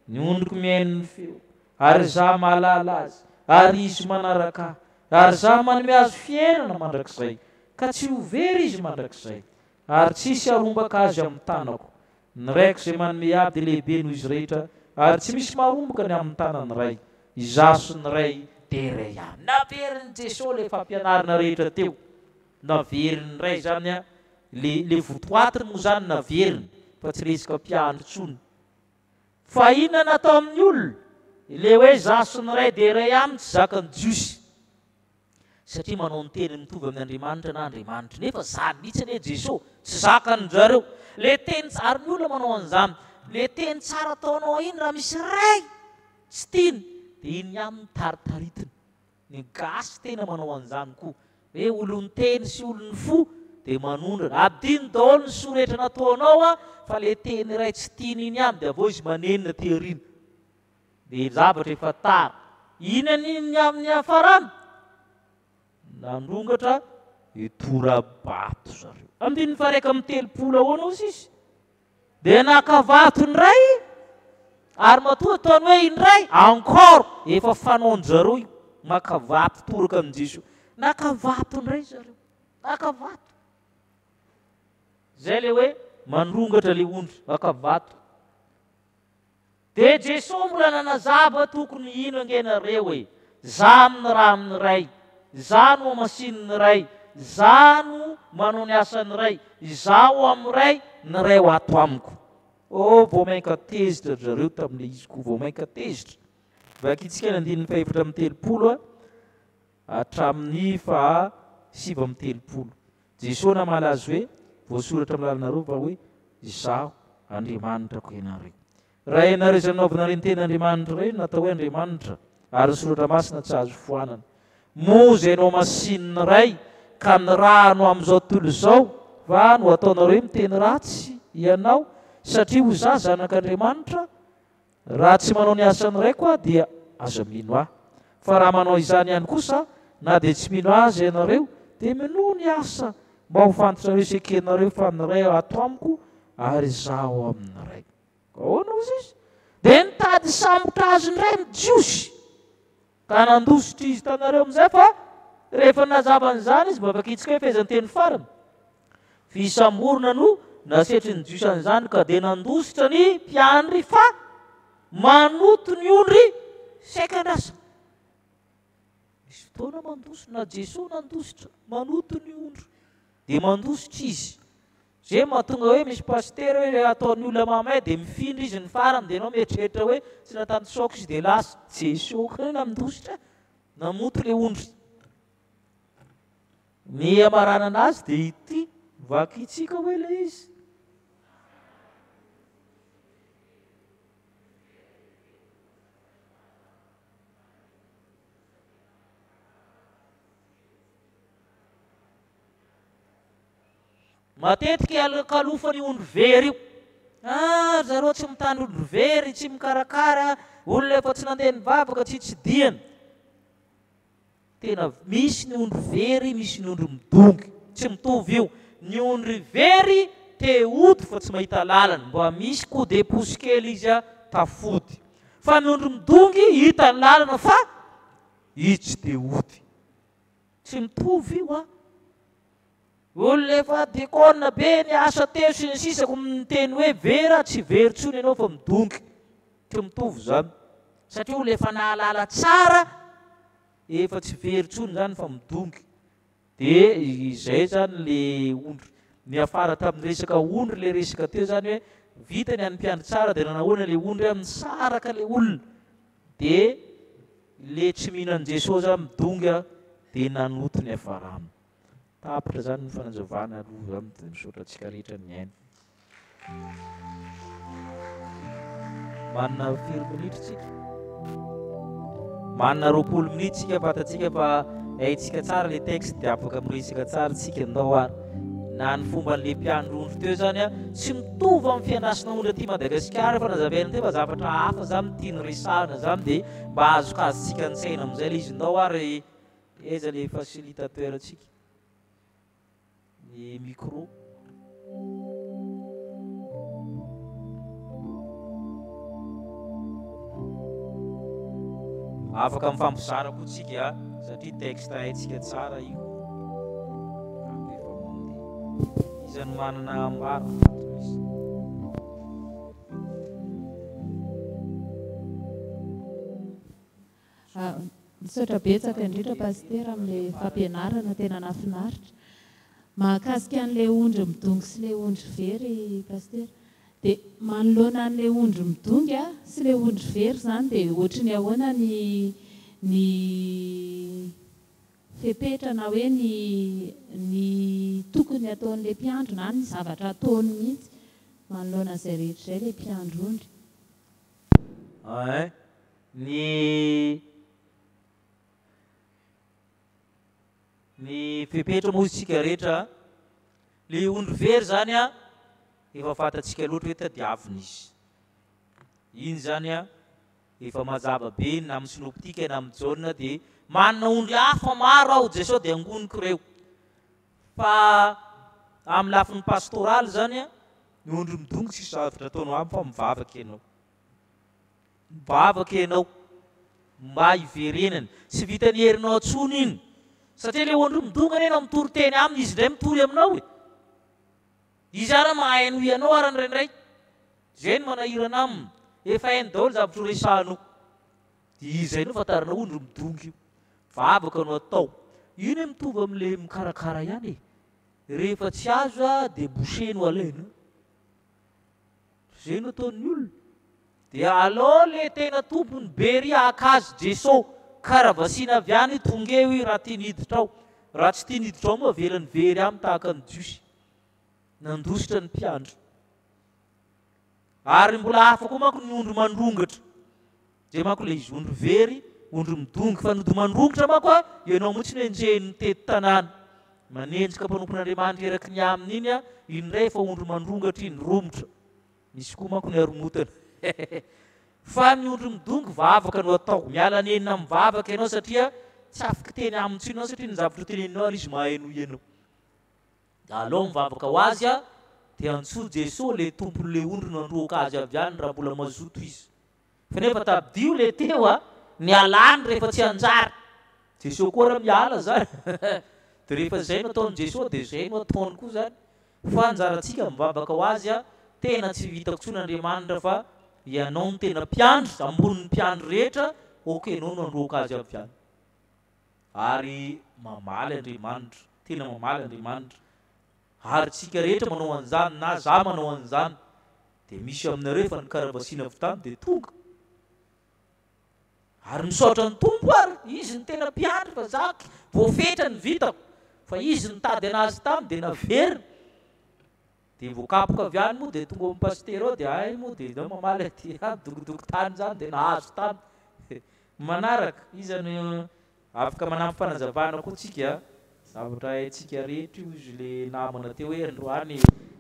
Ny ondriko mihaino ny feoko, ary Izaho mahalala azy, ary izy manaraka Ahy, ary Izaho manome azy fiainana mandrakizay, ka tsy ho very izy mandrakizay, ary tsy hisy harombaka azy amin'ny tanako. Ny Raiko izay manome Ahy dia lehibe noho izy rehetra, ary tsy misy maharomboka ny amin'ny tanan'ny Ray. Izaho sy ny Ray dia iray ihany. Naverin'i Jesoa ilay fampianarana rehetra teo. Naveriny indray izany an, le le votoatiny moa izany naveriny fa tsy resaka mpiandry intsony. Fa inona natao amin'ny olona? Ilay hoe izaho sy ny Ray dia iray ihany tsy zakan'ny Jiosy. Satria manao ny teniny mitovy amin' Andriamanitra na Andriamanitra. Nefa zany mihitsy anie Jeso, tsy zakan zareo. Le teny ary ny olona manao an'izany, le teny tsara ataonao iny raha misy ray tsy tiany de iny ihany no taritaritiny. Ny gasy tena manao an'izany koa. Hoe olon'ny teny sy olon'ny fo de manondrana. Adino daholo ny soa rehetra nataonao an, fa le teny iray tsy tiany iny ihany de avy eo izy manenina aty aoriana. Dia zavatra efa tara. Inona ny ny amin'ny niafarany? Nandrongatra hitora-bato zareo. Andininy faha-31 ahoana hoy sisa? Dia naka vato indray, ary matoa ataony hoe indray, encore, efa fanaon-jareo io, maka vato toraka amin'i Jesoa. Naka vato indray zareo, naka vato. Izay ilay hoe mandrongatra ilay ondry, maka vato. Dia Jesoa mbola nanazava tokony hino ange nareo e! Za amin'ny ra amin'ny Ray, za no hamasinin'ny Ray, za no manao ny asan'ny Ray, izaho ao amin'ny Ray, ny Ray ho ato amiko. Oh vao mainka tezitra ry zareo tamin'ilay izy koa, vao mainka tezitra. Vakintsika ny andininy faha-34 hatramin'ny faha 39. Jesoa namaly azy hoe, Voasoratra amin'ny lalanareo va hoe, Izaho Andriamanitrako ianareo? Raha ianareo izay nanaovanareo ny tena Andriamanitra ireo no natao hoe Andriamanitra, ary ny Soratra Masina tsy azo foanana. Moa izay nohamasinin'ny Ray ka nirahany ho amin'izao tontolo izao va no ataonareo hoe miteny ratsy ianao, satria ho Izaho Zanak'Andriamanitra? Raha tsy manao ny asan'ny Raiko Aho dia aza mino Ahy. Fa raha manao izany ihany kosa, na dia tsy mino Ahy aza ianareo, dia minoa ny asa, mba ho fantatrareo sy ekenareo fa ny Ray ato amiko ary Izaho ao amin'ny Ray. Ahoana hozy izy? Dia nitady hisambotra Azy indray ny Jiosy. Ka nandositra izy taminareo amin'izay fa rehefa nazava an'izany izy mba vakintsika hoe fehezanteny farany. Fisamborana no nasetrin'ny Jiosy an'izany ka dia nandositra ny mpiandry fa manoto ny ondry saika andrasana. Misy fotoana mandositra, na Jesoa nandositra, manoto ny ondry dia mandositra izy. Zay mahatonga hoe misy pasitera hoe ataon'ny olona mamay dia mifindra izy ny farany dia ianao mieritreritra hoe tsy natanty choc izy dia lasa. Jesoa koa nandositra namoto le ondry. Ny hamaranana azy dia ity, vakintsika hoe ilay izy. Matetika ialokalofan'io ondry very io. Ah, ry zareo tsy mitandro ondry very, tsy mikarakara, olona efa tsy nandeha nivavaka, tsy tsidihana. Tena misy ny ondry very, misy ny ondry midongy. Tsy mitovy io. Ny ondry very te hody fa tsy mahita lalana. Mba misy coup de pouce kely izy tafody. Fa ny ondry midongy hita ny lalana fa izy tsy te hody. Tsy mitovy io an. Olona efa diakona be niasa teo sy ny sisa ko miteny hoe very aho tsy very intsony ianao fa midongy. Tsy mitovy izany. Satria olona efa nahalala tsara efa tsy very intsony izany fa midongy. Dia izay izany le ondry. Niafara tamin'ny resaka ondry le resaka teo izany hoe vita ny an'ny mpiandry tsara dia nanahoana le ondry an, nisaraka le olona. Dia le tsy mino an'i Jesosy zany midongy an, dia nanoto niafarana. Tapitra zany ny fanazavana aloha zany dia misaotra antsika rehetra nihaino. Manana firy minitra tsika? Manana 20 minitra tsika fantatsika fa haintsika tsara le texte dia afaka miresaka tsara tsika ndao ary. Na ny fomban'le mpiandry ondry teo zany a tsy mitovy amin'ny fiandrasana ondry aty Madagasikara fa nazavaina teo fa zavatra hafa zany tiany resahana zany dia mba azokazontsika an-tsaina amin'izay le izy ndao ary Aiza le facilitateur tsika? Ny micro. Afaka mifampizara koa tsika satria texte haintsika tsara io. Efa mandeha. Iza no manana ambara? Ato misy. Misaotra betsaka indrindra Pasitera amin'ilay fampianarana tena nahafinaritra. Mahakasika an'ilay ondry midongy sy ilay ondry very Pasitera. Dia manoloana an'ilay ondry midongy sy ilay ondry very izany dia ohatry ny ahoana ny ny fepetra na hoe ny ny tokony ataon'ilay mpiandry na ny zavatra ataony mihitsy manoloana an'izay rehetra izay ilay mpiandry ondry. Ein, ny ny fepetra moa isika rehetra, le ondry very zany an, efa fantatsika loatra hoe tadiavina izy. Iny zany an, efa mazava be iny na amin'ny synoptique na amin'ny Jaona dia manana ondry hafa maro aho Jesoa dia angoniko ireo. Fa amin'ny lafiny pastoraly zany an, ny ondry midongy tsisy zavatra ataonao aminy fa mivavaka ianao. Mivavaka ianao mba hiverenany. Tsy vitan'ny herinao intsony iny. Satria ilay ondry midongy anie ianao mitory teny aminy, izy indray mitory aminao e. Izy ara mahay noho ianao ara indraindray. Izay no manahirana aminy. Efa hainy daholo zavatra ho resahanao. Dia izay no ahafantarana ondry midongy io. Vavaka no atao. Io anie mitovy amin'ilay mikarakara ihany e. Rehefa tsy azo dia boucher no alaina. Zay no ataon'ny olona. Dia alao le tena tompony be ry haka azy Jeso karavasiana avy any tonga eo i raha tiany hiditra ao. Raha tsy tiany hiditra ao moa avelany very any tahaka ny Jiosy nandositra ny mpiandry. Ary mbola hafa koa manko ny ondry mandrongatra. Zay manko le izy ondry very, ondry midongy fa ny ody mandrongotra manko a, ianao mihitsy no enjehiny mitety tanàna. Manenjika mpanompon'Andriamanitra eraky ny aminy iny a, iny indray efa ondry mandrongatra iny, romotra. Misy koa manko ny haromotana. Fa ny ondry midongy vavaka no atao. Miala nenina mivavaka ianao satria tsy afaka hiteny aminy intsony ianao satria ny zavatra teneninao ary izy mahay noho ianao. Alao mivavaka ho azy a, dia antsoy Jesoa le tompon'le ondry no handroaka azy avy any raha mbola mazoto izy. Fa nefa tadidio le teo a, ny alany rehefa tsy hanjary. Jesoa koa ra miala zany de rehefa zay no ataon'i Jesoa de zay no ataony koa zany. Fa anjarantsika mivavaka ho azy a, tena tsy vitako tsony Andriamanitra fa ianao no tena mpiandry, ambonin'ny mpiandry rehetra, ok ianao no handroaka azy avy any. Ary mamaly Andriamanitra, tena mamaly Andriamanitra. Ary tsika rehetra manao an'izany na za manao an'izany dia misy aminareo efa nikaravasiana avy tany dia tonga. Ary misaotra ny Tompo ary, Izy no tena mpiandry fa za voafetra ny vitako fa Izy nitady anazy tany dia naverina. Dia voakapoka avy any moa dia tonga ao amin'ny pasitera ao dia hay moa dia izao mamaly aty any dokodoko tany izany dia nahazo tany. Manaraka, iza no Afaka manampy fanazavana koa tsika, zavatra haintsika rehetra io izy le namana teo hoe androany.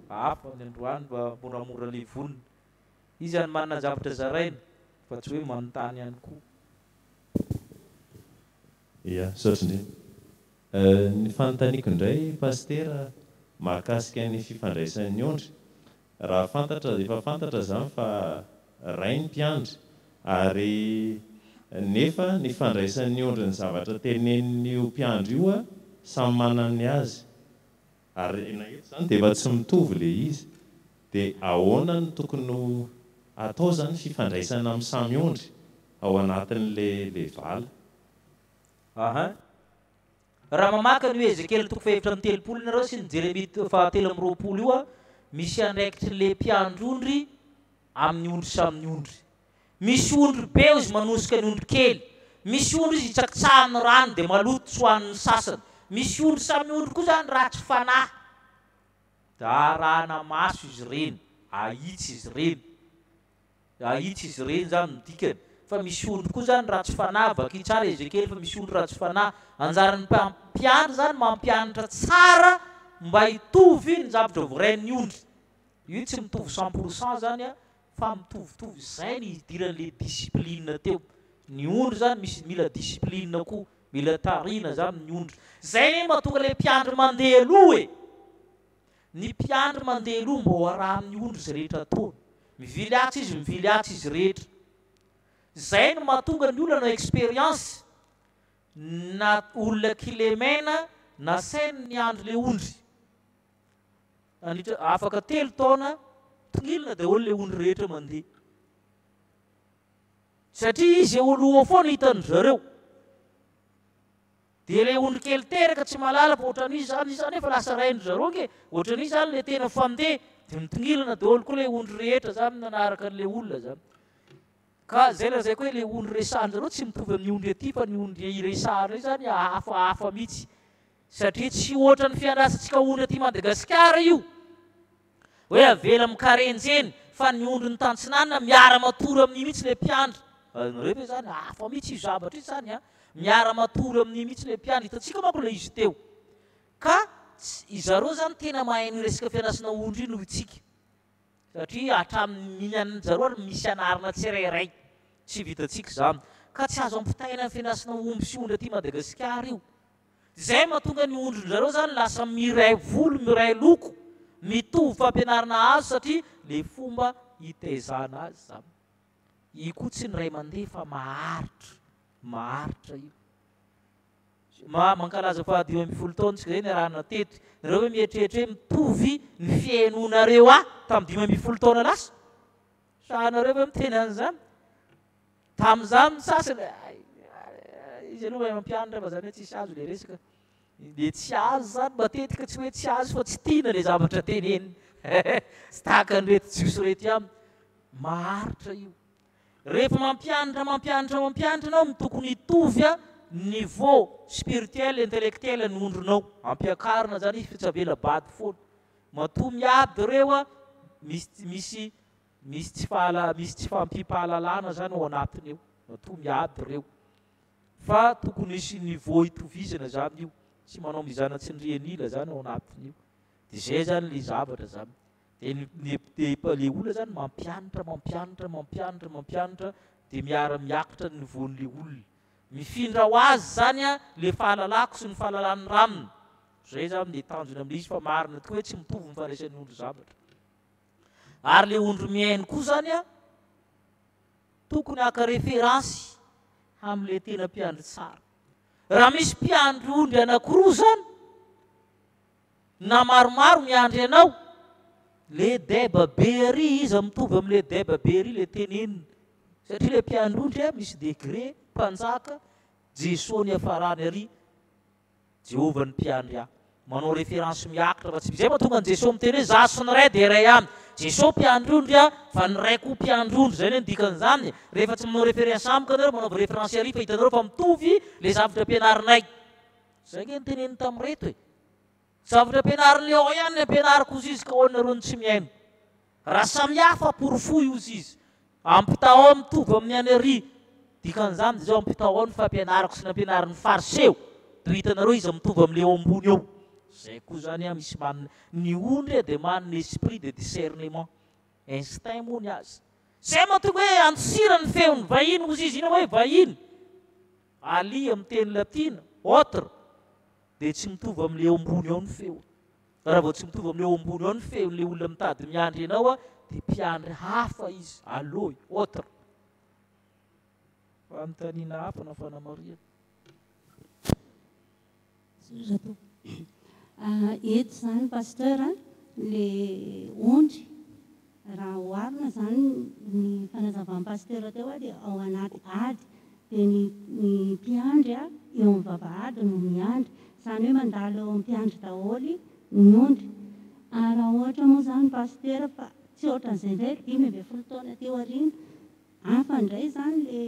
Hafa ny androany fa moramora levonina. Iza no manana zavatra zaraina fa tsy hoe manontany ihany koa. Ia, misaotra indrindra. Ny fanontaniako indray Pasitera mahakasika ny fifandraisan'ny ondry. Raha fantatra, efa fantatra izany fa Ray ny mpiandry ary nefa ny fandraisan'ny ondry ny zavatra tenenin'io mpiandry io samy manana ny azy. Ary na eto izany dia efa tsy mitovy ilay izy. Dia ahoana no tokony ho atao izany fifandraisana amin'ny samy ondry ao anatin'ilay ilay vala? Aha. Raha mamaky an'io Ezekiela toko fahefatra amby 30 nareo sy ny Jeremia fahatelo amby 20 io a, misy andraikitr'ilay mpiandry ondry amin'ny ondry samy ondry. Misy ondry be ozy manosika ny ondry kely. Misy ondry izy hitsakitsahan'ny rano dia maloto tsy hohanin'ny sasany. Misy ondry samy ondry koa zany ratsy fanahy. Da arahana maso izy ireny, ahitsy izy ireny. Ahitsy izy ireny zany no dikany. Fa misy ondry koa zany ratsy fanahy, vakio tsara Ezekiel fa misy ondry ratsy fanahy. Anjaran'ny mpampiandry zany mampianatra tsara mba hitovy ny zavatra voarain'ny ondry. Io tsy mitovy 100% zany an, fa mitovitovy izay ny hidiran'le discipline teo. Ny ondry zany misy mila discipline koa, mila tarihina zany ny ondry. Zay anie mahatonga le mpiandry mandeha aloha e! Ny mpiandry mandeha aloha mba ho arahan'ny ondry izay rehetra ataony. Mivily atsy izy, mivily atsy izy rehetra. Zay no mahatonga ny olona hanao experience na olona kilemena nasainy niandry le ondry. Nandritra afaka telo taona, tongilina daholo ilay ondry rehetra mandeha. Satria izy eo aloha eo foana hitan-dry zareo. Dia ilay ondry kely teraka tsy mahalala fa ohatran'iza izany izy izany efa lasa rain-dry zareo ange. Ohatran'iza izany ilay tena fandeha. Dia mitongilana daholo koa ilay ondry rehetra izany nanaraka an'ilay olona izany. Ka izay lazaiko hoe ilay ondry resahan-dry zareo tsy mitovy amin'ny ondry aty fa ny ondry iresahanay izany hafahafa mihitsy. Satria tsy ohatran'ny fiandrasantsika ondry aty Madagasikara io, hoe avela mikarenjeny fa ny ondrin'ny tantsinanana miara-matory amin'io mihitsy ilay mpiandry. Azonareo ve izany? Hafa mihitsy io zavatra io izany an! Miara-matory amin'io mihitsy ilay mpiandry. Hitantsika manko ilay izy teo. Ka tsy, izareo izany tena mahay an'io resaka fiandrasana ondry io noho itsika. Satria hatramin'ny mihinan'ny zareo ary misy anarana tsirairay. Tsy vitantsika izany. Ka tsy azo ampitahaina amin'ny fiandrasana omby sy ondry aty Madagasikara io. Izay mahatonga ny ondrin-dry zareo zany lasa miray volo, miray loko, mitovy fampianarana azo satria le fomba itaizana azy zany. Io koa tsy ny ray aman-dreny fa maharitra, maharitra io. Ma, mankalaza faha 15 taona tsika zay niarahana teto. Nareo ve mieritreritra hoe mitovy ny fihainoanareo ahy tamin'ny 15 taona lasa? Sa nareo ve miteny an'izany? Tamin'izany ny sasany, izy aloha mahay mampianatra fa zany hoe tsisy azo le resaka. Le tsy azo zany matetika tsy hoe tsy azo fa tsy tiana le zavatra teneniny. Tsy tahaka an'ireto jiosy ireto ihany. Maharitra io. Rehefa mampianatra, mampianatra, mampianatra ianao no tokony hitovy niveau spirituel, intellectuel ny ondrinao. Ampiakarina zany izy fa tsy avela bado foana. Matoa miady ireo, misy misy Misy tsy fahala misy tsy fahampiam-pahalalana zany ao anatiny eo matoa miady ireo fa tokony hisy niveau hitovizana zany io tsy manao mizana tsindrian'ila zany ao anatiny io de zay zany le zavatra zany de ny ny de le olona zany mampianatra mampianatra mampianatra mampianatra de miara miakatra ny niveau-n'le olona mifindra ho azy zany a le fahalalako sy ny fahalalan'ny ranona zay zany le tanjona amle izy fa marina tokoa hoe tsy mitovy ny fandraisan'ny ondry zavatra Ary le ondry mihaino koa zany a, tokony haka référence amle tena mpiandry tsara. Raha misy mpiandry ondry anakiroa zany, na maromaro miandry anao, le deba be ary iza mitovy amle deba be ary le teneniny, satria le mpiandry ondry a misy degré, mpanjaka, Jesoa niafarany ary. Jehovah ny mpiandry ahy. Manao référence miakatra fa tsy izay mahatonga an'i Jesoa miteny hoe za sy ny Ray dia iray ihany. Jesoa mpiandry ondry aho fa ny Ray koa mpiandry ondry izay anie ny dikan'izany e. Rehefa tsy manao référence amiko ianareo manaova référence ary fa hitanareo fa mitovy le zavatra ampianarinay. Izay ange no teneniny tamin'ireto e. Zavatra ampianarin'i Léon ihany ny ampianariko hozy izy ka ahoana nareo no tsy mihaino. Raha samihafa porofoy hozy izy. Ampitahao mitovy amin'ny any ary. Dikan'izany dia izao, ampitahao ny fampianarako sy ny ampianarin'ny Fariseo, dia ho hitanareo iza mitovy amin'ilay eo ambony eo. Zay koa zany an, misy manana, ny ondry dia manana esprit de discernement, instinct moa ny azy. Zay mahatonga hoe andosira ny feon'ny vahiny hozy izy, inona hoe vahiny? Ali amin'ny teny latina, autre, dia tsy mitovy amin'ilay eo ambony ao ny feony. Raha vao tsy mitovy amin'ilay eo ambony ao ny feon'ilay olona mitady miandry anao dia mpiandry hafa izy, aloi, autre. Fanontaniana hafa na fanamarihana? Misaotra tompoko. Eto izany Pasteur a, le ondry raha oharina izany ny fanazavan'i Pasteur teo a dia ao anaty ady dia ny ny mpiandry a eo amin'ny vavahady no miandry, izany hoe mandalo eo amin'ny mpiandry daholo ny ondry. Ary raha ohatra moa izany Pasteur fa tsy ohatran'izay indray 15 taona teo aoriana, hafa indray izany le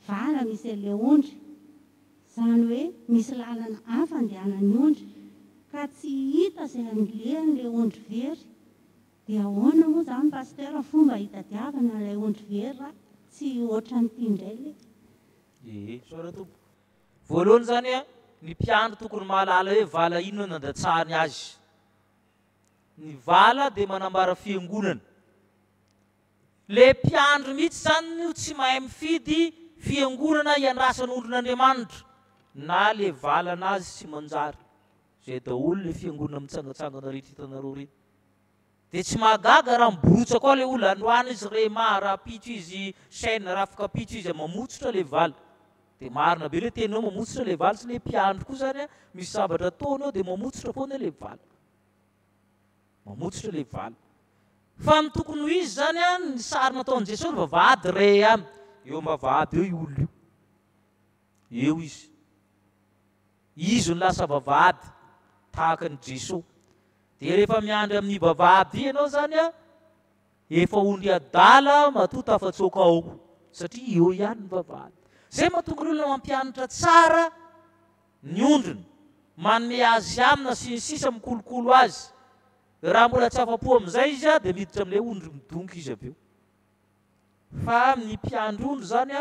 vala misy an'ilay ondry. Izany hoe misy lalana hafa andehanan'ny ondry ka tsy hita izay andehan'ilay ondry very. Dia ahoana moa izany Pasteur fomba hitadiavana ilay ondry very raha tsy ohatran'ity indray ilay. Ee, misaotra tompoko. Voalohany izany an, ny mpiandry tokony mahalala hoe vala inona no nandatsahany azy. Ny vala dia manambara fiangonana. Le mpiandry mihitsy zany no tsy mahay mifidy fiangonana hiandrasana ondrin'Andriamanitra na le valana azy tsy manjary. Zay daholo le fiangonana mitsangatsangana rehetra hitanareo reny. De tsy mahagaga raha miborotsaka ao le olona, androany izy rema, rahampitso izy chaine, rahafikapitso izy mamotsotra le vala. De marina be le teninao mamotsotra le vala, sy le mpiandry koa zany an, misy zavatra ataony ao de mamotsotra foana le vala. Mamotsotra ilay vala. Fa ny tokony ho izy izany an, ny sary nataon'i Jesosy ny vavahady re an, eo am-bavahady eo io olona io. Eo izy. Izy no lasa vavahady, tahaka an'i Jesosy. Dia rehefa miandry amin'ny vavahady io ianao izany an, efa ondry adala matoa tafatsoaka ao, satria eo ihany ny vavahady. Izay mahatonga ny olona mampianatra tsara ny ondriny, manome azy hanina sy ny sisa mikolokolo azy, raha mbola tsy afa-po amin'izay izy dia miditra amin'ilay ondry midonky izy avy eo. Fa ny mpiandry ondry izany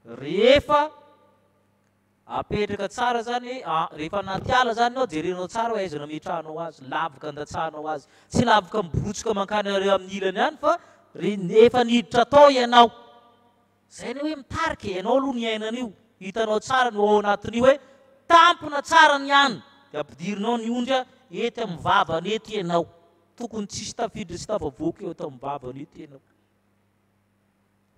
rehefa apetraka tsara izany, rehefa anaty ala izany ianao jerenao tsara hoe aiza no ametrahanao azy, lavaka andatsahanao azy, tsy lavaka miborotsika mankany amin'ny ilany any fa efa niditra tao ianao. Zay le hoe mitarika e, ianao aloha niaina an'io, hitanao tsara ny ao anatin'io hoe tampona tsara ny any de ampidirinao ny ondry ety amin'ny vavany ety ianao, tokony tsisy tafiditra sy tafavoaka eo eto amin'ny vavany eto ianao.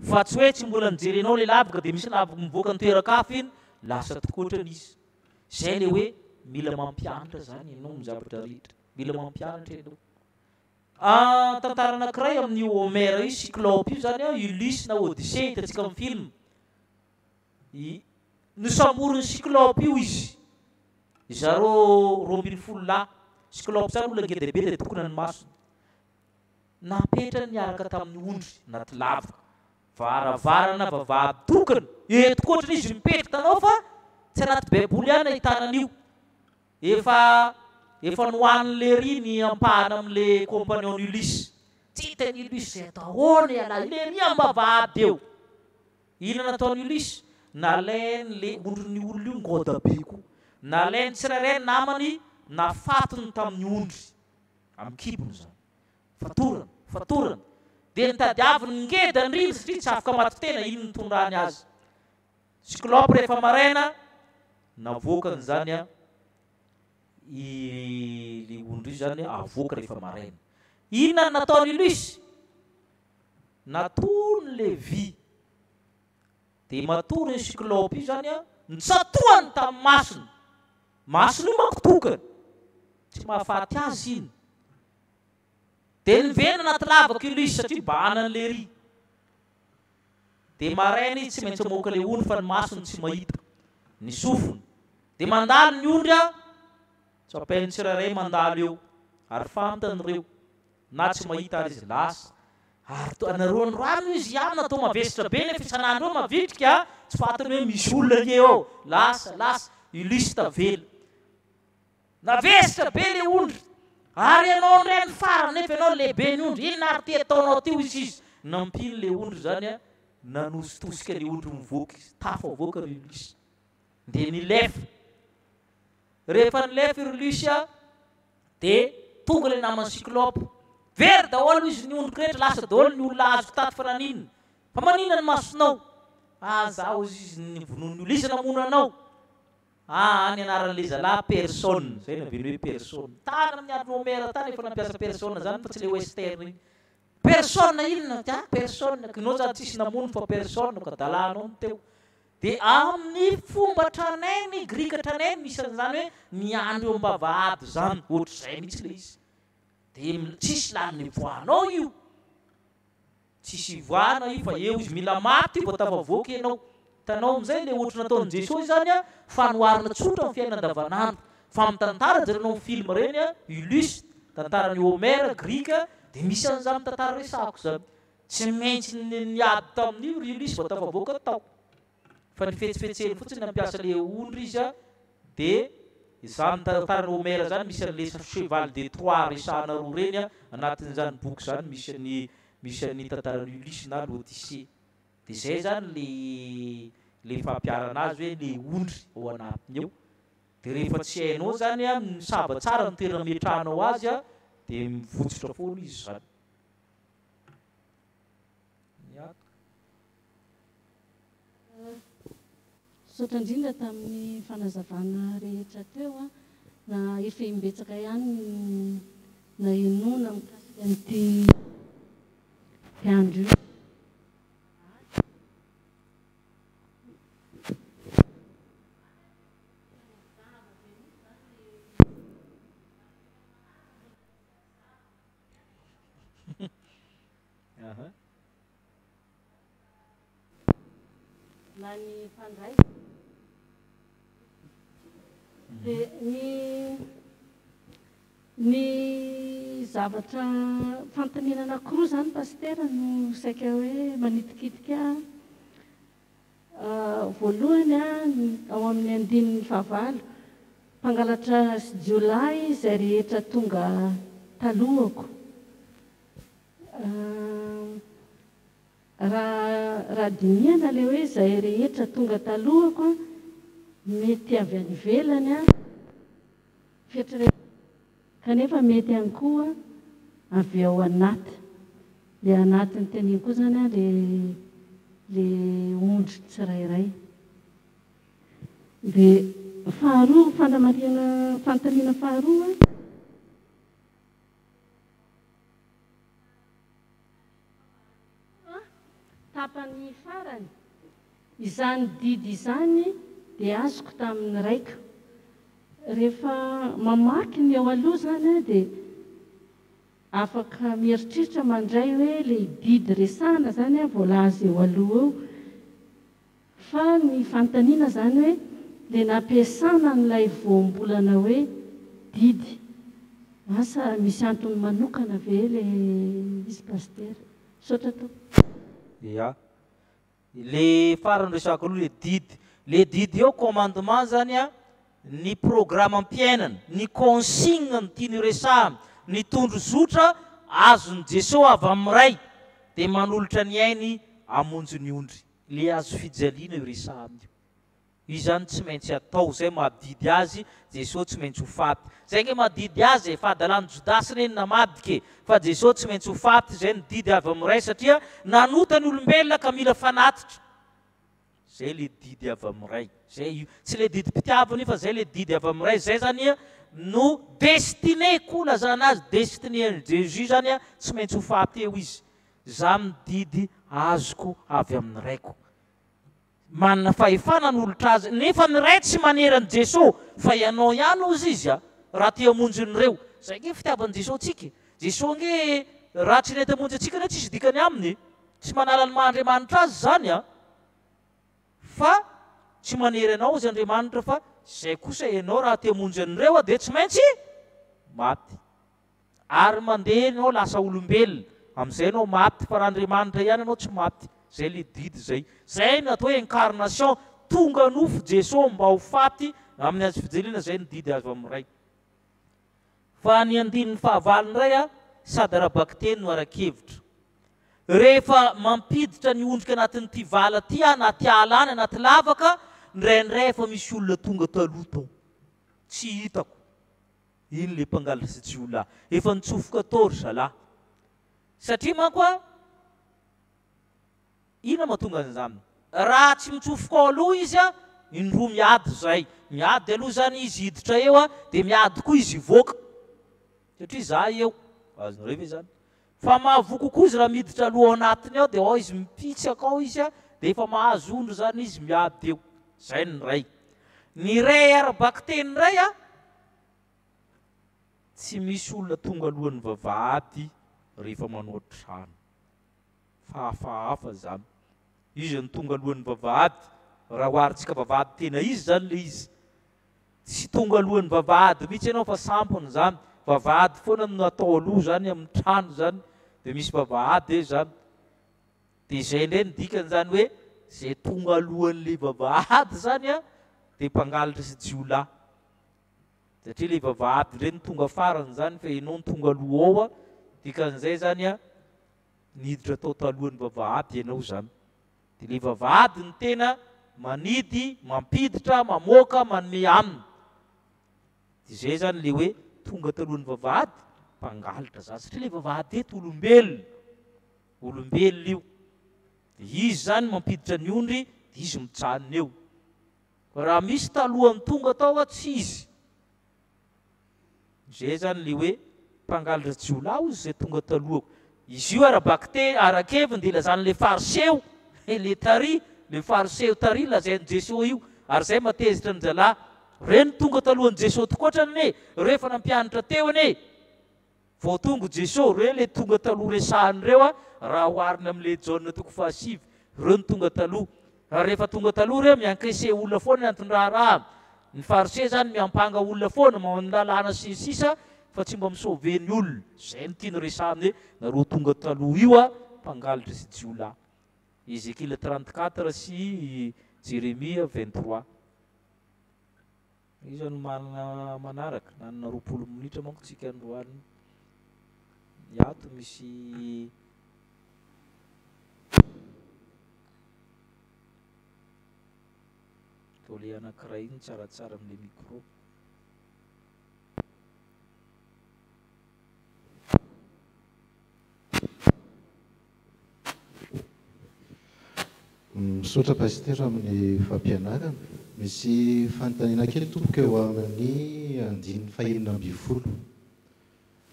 Fa tsy hoe tsy mbola nijerenao le lavaka de misy lavaka mivoaka ny toeran-kafa iny, lasa tokotrany izy. Zay le hoe mila mampianatra zany ianao amin'ny zavatra rehetra, mila mampianatra ianao. A Tantara anankiray amin'io Homère io, Cyclope io izany an, Ulysse na Odyssée hitantsika amin'ny film. I Nosamborin'ny Cyclope io izy. Zareo 12 lahy. Cyclope izany olona ngeda be dia tokona ny masony. Napetrany niaraka tamin'ny ondry anaty lavaka. Varavarana vavahady tokana. Eto koa ohatrany izy mipetraka hitanao fa tsy anaty baiboly ihany ahitana an'io. Efa efa nohanin'i Lery ny ampahany amin'le compagnon-n'i Ulysse. Tsy hitan'i Ulysse izay atao ahoana ialahy Lery am-bavahady eo. Inona nataon'i Ulysse? Nalainy le ondrin'ny olona io ngoda be koa. Nalainy tsirairay ny namany nafatony tamin'ny ondry. Amin'ny kibony izany. Fatorana, fatorana. Dia nitadiaviny ny ngeda indrindra satria tsy afaka maty tena iny nitondrany azy. Cyclope rehefa maraina, navoakany izany an, i le ondry io izany avoaka rehefa maraina. Inona no nataon'i Ulysse? Natono le vy. Dia matory io cyclope io izany an, nitsatohany tamin'ny masony. Masony io manko tokana. Tsy mahafaty azy iny. Dia niverina anaty lavaka Ulysse satria bahanan'i Lery. Dia maraina izy tsy maintsy hamoaka ilay ondry fa ny masony tsy mahita, ny sofiny. Dia mandalo ny ondry a, tsapain'ny tsirairay mandalo eo, ary fantany ireo, na tsy mahita ary izy lasa. Ary toa anareo androany hoy izy ihany natao mavesatra be nefa isan'andro eo mavitrika a, tsy fantany hoe misy olona ange eo, lasa, lasa, Ulysse tavela. Navesatra be le ondry. Ary ianao indray ny farany nefa ianao lehibe ny ondry. Inona ary ty ataonao ty hoy izy. Nampiany le ondry zany a, nanositosika le ondry mivoaka izy. Tafavoaka ry Ulysse. Dia nilefa. Rehefa nilefa i Rlucia dia tonga ilay naman'i Cyclope. Very daholo izy ny ondriko rehetra, lasa daholo ny olona azoko tato fa naninona? Fa maninona ny masonao? Ah za hozy izy novonoin'ny olona, iza namono anao? Ah ny anaran'ilay zalahy Person, zay no avy hoe Person. Tany amin'ny andron'i Homère tany efa nampiasa Person zany fa tsy ilay western iny. Person inona? Ah Person, kinao zany tsisy namono fa Person ka adalanao no teo. Dia amin'ny fomba tranainy, grika tranainy misy an'izany hoe miandry eo am-bavahady izany, ohatr'izay mihitsy ilay izy. Dia tsisy lalana ivoahanao io. Tsisy ivoahana io fa eo izy, mila maty io vao tafavoaka ianao. Hitanao amin'izay ilay ohatry nataon'i Jesosy izany an, fanoharana tsotra amin'ny fiainana andavanandro. Fa amin'ny tantara jerenao amin'ny film ireny an, Ulysse, tantaran'i Homère, grika, dia misy an'izany tantara resahako izany. Tsy maintsy niady tamin'io ry Ulysse vao tafavoaka tao. Fa ny fetsifetseny fotsiny nampiasa le ondry izy a, de izany tantaran'i Homère zany misy an'le cheval de Troie resahana roa reny a, anatin'izany boky zany misy an'i misy an'ny tantaran'i Ulysse na l'Odyssée. De zay zany le le fampiharana azy hoe le ondry ao anatiny ao. De rehefa tsy hainao zany a, misava tsara ny toerana ametrahanao azy a, de mivotsitra foana izy zany. Misaotra indrindra tamin'ny fanazavana rehetra teo na efa imbetsaka ihany no nahenoana mikasika an'ity mpiandry io. Na ny mpandray. Dia ny ny zavatra fanontaniana anankiroa izany Pasitera no saika hoe manitikitika ahy. Voalohany, ao amin'ny andininy fahavalo, Mpangalatra sy jiolahy izay rehetra tonga talohako. Raha raha dinihana ilay hoe izay rehetra tonga talohako, mety avy any ivelany, fieritreretana, kanefa mety ihany koa avy ao anaty. Ilay anatiny teneniko koa izany ilay ilay ondry tsirairay. Dia faharoa, fanamarihana, fanontaniana faharoa. Tapany farany, Izany didy izany dia azoko tamin'ny raiko. Rehefa mamaky ny eo aloha izany aho dia afaka mieritreritra mandray hoe ilay didy resahana izany voalaza eo aloha eo. Fa ny fanontaniana izany hoe ilay nampiasana an'ilay voambolana hoe didy, asa misy antony manokana ve ilay izy Pasitera? Misaotra tompoko. Ya. Le farany resahako aloha le didy. Le didy eo commandement zany a, ny programam-piainana, ny consigne no tiany horesahana, ny tondro zotra azon'i Jesoa avy amin'ny Ray dia manolotra ny ainy hamonjy ny ondry. Le hazo fijaliana io resahana io. Io zany tsy maintsy atao, zay maha didy azy, Jeso tsy maintsy ho faty. Zay nge maha didy azy e, fahadalan'i Jodasy re ny namadika e, fa Jeso tsy maintsy ho faty, zay no didy avy amin'ny Ray satria nanota ny olombelona ka mila fanatitra. Zay le didy avy amin'ny Ray, zay io, tsy le didim-pitiavana io fa zay le didy avy amin'ny Ray, zay zany no destinée koa lazana azy, destinée an'i Jesus zany tsy maintsy ho faty eo izy, zany ny didy azoko avy amin'ny Raiko. Manana fahefana hanolotra azy, nefa ny Ray tsy manery an'i Jeso fa ianao ihany hozy izy a, raha te hamonjy an'ireo. Zay ange fitiavan'i Jeso antsika e. Jeso ange raha tsy nety hamonjy antsika anie tsisy dikany aminy e. Tsy manala ny maha Andriamanitra azy zany a. Fa tsy manery anao hozy Andriamanitra fa zay kosa ianao raha te hamonjy an'ireo a dia tsy maintsy maty. Ary mandeha enao lasa olombelona, amizay enao maty, fa raha Andriamanitra ihany enao tsy maty, zay le didy zay. Zay no atao hoe incarnation, tonga nofo Jeso mba ho faty amin'ny hazo fijaliana, zay no didy azo amin'ny Ray. Fa ny andininy fahavalo indray a, sady ara-bakiteny no ara-kevitra. Rehefa mampiditra ny ondriko anatin'ity vala ity aho, anaty ala any, anaty lavaka, indraindray efa misy olona tonga taloha tao. Tsy hitako. Iny le mpangalatra sy jiolahy. Efa nitsofoka tao ry zalahy. Satria manko a, inona mahatonga an'izany? Raha tsy mitsofoka ao aloha izy a, indroa miady zay. Miady aloha zany izy hiditra eo a, dia miady koa izy hivoaka. Satria za eo. Azonareo ve zany? Fa mahavoa kokoa izy raha miditra aloha ao anatiny ao dia ao izy mipitsaka ao izy a, dia efa mahazo ondry zany izy miady eo. Zay ny iray. Ny iray ara-bakiteny indray a, tsy misy olona tonga alohan'ny vavahady rehefa manao trano. Fa hafahafa zany. Iza no tonga alohan'ny vavahady? Raha oharintsika vavahady tena izy zany le izy. Tsy tonga alohan'ny vavahady mihitsy ianao fa sampona izany. Vavahady foana no atao aloha izany amin'ny trano izany. Dia misy vavahady eo izany. Dia izay indray no dikany izany hoe izay tonga alohan'ilay vavahady izany an, dia mpangalatra sy jiolahy. Satria ilay vavahady indray no tonga farany izany fa ianao no tonga aloha ao an, dikan'izay izany an, niditra tao talohan'ny vavahady ianao izany. Dia ilay vavahady no tena manidy, mampiditra, mamoaka, manome aminy. Dia izay izany ilay hoe tonga talohan'ny vavahady, mpangalatra izany. Satria ilay vavahady eto olombelona, olombelona io. Dia izy izany mampiditra ny ondry, dia izy mijanona eo. Fa raha misy talohan'ny tonga tao, tsy izy. Izay zany le hoe mpangalatra jiolahy hozy izay tonga talohako. Izy io ara-bakiteny, ara-keviny dia ilazan'ilay fariseo, le tary, le fariseo tary lazain'i Jeso io. Ary izay mahatezitra ny zalahy. Ireny tonga talohan'i Jeso tokoatra anie, ireo efa nampianatra teo anie. Vao tonga Jeso, ireo le tonga taloha resahiny ireo a, raha oharina amin'ilay Jaona toko fahasivy, ireo no tonga taloha. Ary rehefa tonga taloha ireo, mi-encaisser olona foana ny anton-draharaha. Ny fariseo izany miampanga olona foana, manao ny lalàna sy ny sisa fa tsy mba mi-sauver ny olona. Izay no tiany resahina hoe nareo tonga taloha io a, mpangalatra sy jiolahy. Ezekiel 34 sy Jeremia 23. Iza no manana manaraka? Nanana 20 minitra manko tsika androany. Ny ato misy Atao le anankiray iny tsaratsara amin'ilay micro. Misaotra Pasitera amin'ny fampianarana. Misy fanontaniana kely tompoko eo amin'ny andininy fahenina ambin'ny folo.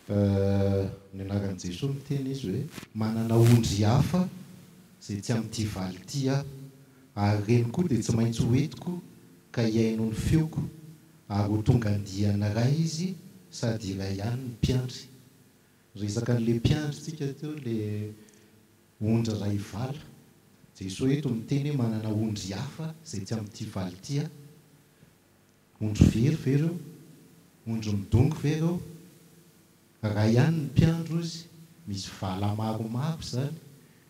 Ny anaran'i Jesoa miteny izy hoe, manana ondry hafa izay tsy amin'ity valy ity aho, ary ireny koa dia tsy maintsy ho entiko ka hihaino ny feoko, ary ho tonga andiany iray izy sady iray ihany ny mpiandry. Resaka an'ilay mpiandry tsika teo le ondry iray vala. Jesoa eto miteny hoe manana ondry hafa izay tsy amin'ity vala ity aho. Ondry very ve ireo? Ondry midongy ve ireo? Iray ihany ny mpiandry hozy, misy vala maromaro izany.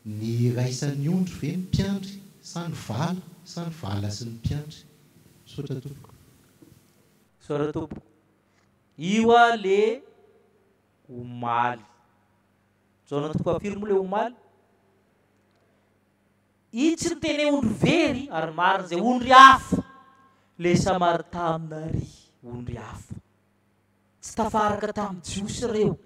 Ny iraisan'ny ondry ve ny mpiandry sa ny vala sa ny vala sy ny mpiandry? Misaotra tompoko. Misaotra tompoko. Io a le omaly. Jaona toko fahafiry moa le omaly? I tsy niteny hoe ondry very ary marina izay, ondry hafa. Le Samaritanina ry ondry hafa. Tsy tafaraka tamin'ny Jiosy ireo.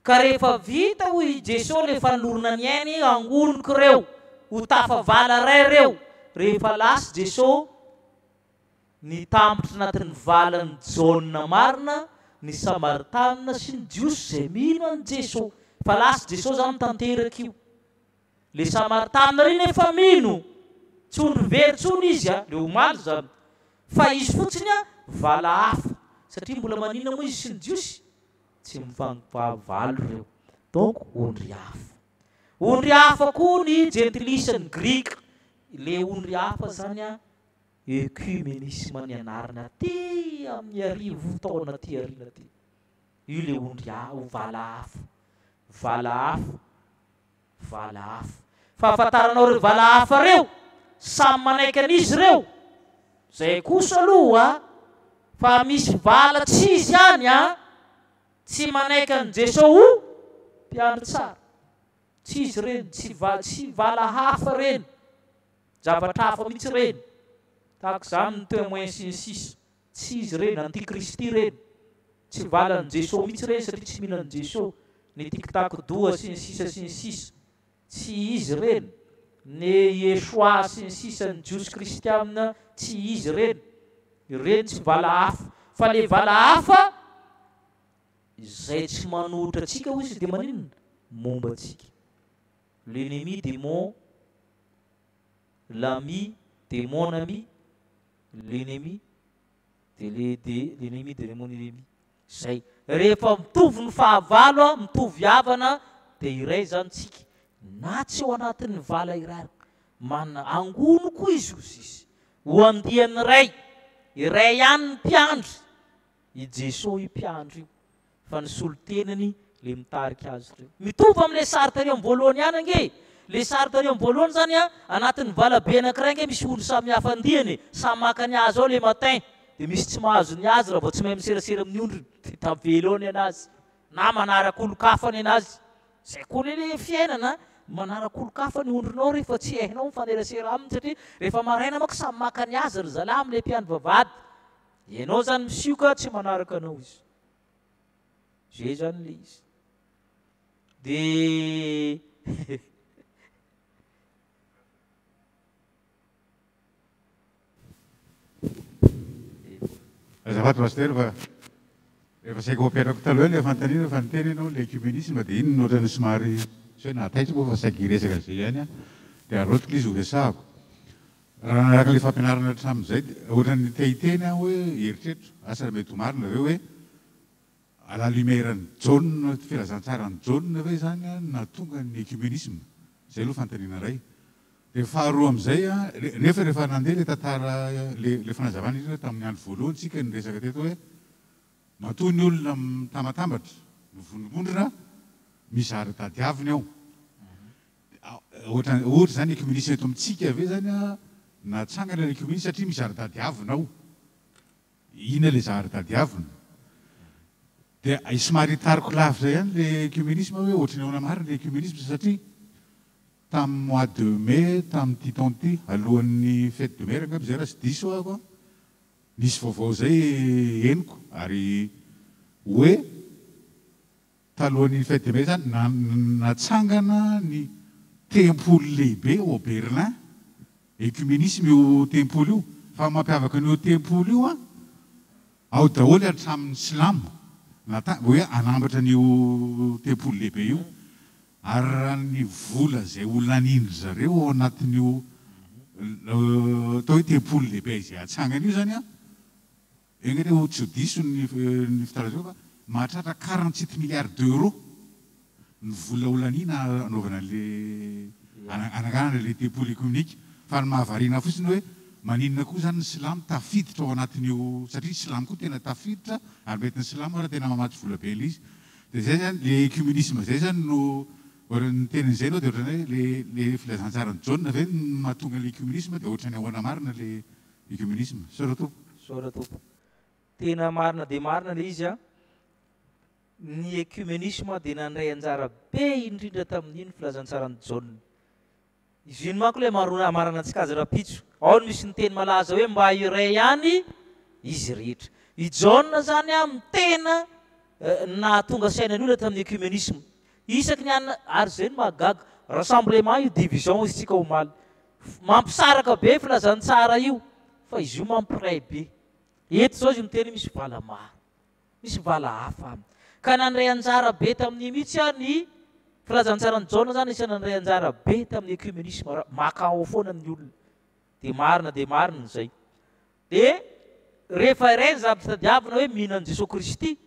Ka rehefa vita hoy i Jeso le fanolorana ny ainy, angoniko ireo, ho tafavala ray ireo. Rehefa lasa Jeso, Nitambotry anatin'ny valan'i Jaona marina ny Samaritanina sy ny Jiosy izay mino an'i Jeso. Fa lasa Jeso zany tanteraka io. Le Samaritanina ry nefa mino. Tsy ondry very tsony izy a, le omaly zany. Fa izy fotsiny a, vala hafa. Satria mbola maninona moa izy sy ny Jiosy? Tsy mifankfahavalo reo. Donc ondry hafa. Ondry hafa koa ny jentilisa, ny grika. Le ondry hafa zany a, Ecumenisme ny anarany aty amin'ny arivo taona aty aoriana aty. Io le ondry a, ho vala hafa. Vala hafa. Vala hafa. Fahafantaranao ireo vala hafa ireo, samy manaiky an'izy ireo. Zay kosa aloha fa misy vala tsy izy ihany a, tsy manaiky an'i Jeso ho mpiandry tsara. Tsy izy ireny, tsy va, tsy vala hafa ireny. Zavatra hafa mihitsy ireny. Tahaka izany ny témoin sy ny sisa. Tsy izy ireny, antikristy ireny. Tsy valan'i Jeso mihitsy ireny satria tsy mino an'i Jeso. Ny tiktak doha sy ny sisa sy ny sisa. Tsy izy ireny. Ny Yeshua sy ny sisa ny Jiosy kristiana tsy izy ireny. Ireny tsy vala hafa. Fa le vala hafa izay tsy manohitra antsika hoy izy dia maninona? Momba antsika. L'ennemi de mon l'ami de mon ami, l'ennemi de le de l'ennemi de mon ennemi. Zay. Rehefa mitovy ny fahavalo a, mitovy havana dia iray izany tsika. Na tsy ao anatin'ny vala iray ary. Manana angono koa izy hozy izy. Ho andiany iray. Iray ihany ny mpiandry. I Jesoa io mpiandry io. Fa ny solontenany le mitarika azy ireo. Mitovy amin'ilay sary tary amin'ny voalohany ihany ange e! Ilay sary tary amin'ny voalohany izany an, anatin'ny valabe anankiray ange misy ondry samihafa andiany e! Samy maka ny azy ao le matin, dia misy tsy mahazo ny azy raha vao tsy mahay miserasera amin'ny ondriny, dia tavela ao ny an'azy, na manaraka olon-kafa ny an'azy. Izay koa anie le fiainana an, manaraka olon-kafa ny ondrinao rehefa tsy hainao mifanerasera aminy satria rehefa maraina manko samy maka ny azy ry zalahy amin'ilay mpiandry vavahady. Ianao izany misioka tsy manaraka anao izy. Zay zany le izy. De Azafady Pasitera fa efa saika ho apetrako taloha ilay fanontaniana fa niteny ianao ilay œcuménisme dia iny no ohatran'ny somary tsy hoe nahataitra moa fa saika hiresaka an'izay ihany aho dia araraotiko ilay izy ho resahako. Raha nanaraka ilay fampianarana hatramin'izay dia ohatran'ny te hiteny aho hoe eritreritro, asa raha mety ho marina ve hoe à la lumière-n'i Jaona, filazantsaran'i Jaona ve izany no nahatonga ny œcuménisme? Izay aloha fanontaniana iray. Dia faharoa amin'izay, nefa rehefa nandeha ilay tantara, ilay fanazavana indrindra tamin'ny andro voalohany tsika niresaka teto hoe Matoa ny olona mitambatambatra, mivondrombondrona, mizara tadiaviny ao. Ohatra, ohatra izany ecumenice eto amintsika ve izany natsangana ilay ecumenice satria mizara tadiavina ao. Inona ilay zara tadiavina? Dia somary hitariko lavitra ihany ilay ecumenisme hoe ohatry ny ahoana marina ilay ecumenisme satria tamin'ny mois de mai tamin'ity taona ity, alohan'ny fête de mère angamba izay raha tsy diso aho an, Nisy vaovao izay henoko ary hoe talohan'iny fête de mai izany natsangana ny tempoly lehibe ao Berlin, ecumenisme io tempoly io, fa ny mampiavaka an'io tempoly io an, ao daholo hatramin'ny silamo, nata- hoe hanambatra an'io tempoly lehibe io. Ary raha ny vola izay ho lanian-dry zareo ao anatin'io atao hoe tempoly lehibe izay hatsangana io izany an, enga anie ho tsy ho diso ny ny fitarajako fa mahatratra 47 milliards d'euros ny vola ho laniana hanaovana an'ilay hananganana ilay tempoly ecumenique. Fa ny mahavariana fotsiny hoe maninona koa izany ny silamo tafiditra ao anatin'io satria ny silamo koa tena tafiditra ary mety ny silamo ary tena mamatsy vola be ilay izy. Dia izay izany, ilay œcuménisme izay izany no, ny tenin'izay aloha dia ohatran'ny hoe ilay ilay filazantsaran'i Jaona ve no mahatonga ilay œcuménisme dia ohatran'ny ahoana marina ilay œcuménisme? Misaotra tompoko. Misaotra tompoko. Tena marina dia marina ilay izy an. Ny œcuménisme dia nandray anjara be indrindra tamin'iny filazantsaran'i Jaona. Izy iny manko ilay marona hamarana antsika azy rahampitso. Ao no misy ny teny malaza hoe mba iray ihany izy rehetra. I Jaona izany no tena nahatonga saina ny olona tamin'ny œcuménisme. Isaky ny anona, ary izay no mahagaga, rassemblement io division hoy isika omaly. Mampisaraka be filazantsara io, fa izy io mampiray be. Eto izao izy miteny hoe misy vala maro. Misy vala hafa aminy. Ka nandray anjara be tamin'io mihitsy ary ny Filazantsaran'i Jaona izany anisan'ny nandray anjara be tamin'ny œcuménisme, raha maka ao foana ny olona. Dia marina dia marina izay. Dia rehefa iray ny zavatra tadiavina hoe mino an'i Jesoa Kristy,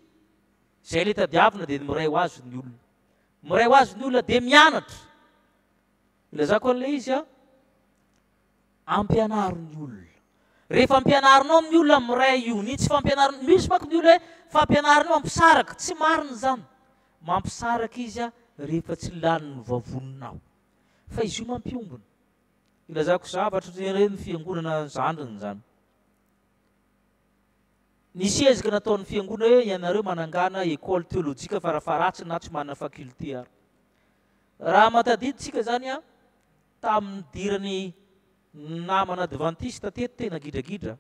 izay ilay tadiavina dia miray ho azy ny olona. Miray ho azy ny olona dia mianatra. Ilazako an'ilay izy an. Ampianaro ny olona. Rehefa ampianarinao ny olona miray io, ny tsy fampianarana, misy manko ny olona hoe fampianarana io mampisaraka, tsy marina izany. Mampisaraka izy rehefa tsy lanin'ny vavoninao. Fa izy io mampiombona. Ilazako zavatra ireny fiangonana zandriny izany. Nisy ezaka nataon'ny fiangonana hoe ianareo manangana école théologique farafaharatsiny na tsy manana faculté ary. Raha mahatadidy tsika izany an, Tamin'ny nidiran'ny namana advantista teto tena gidragidra.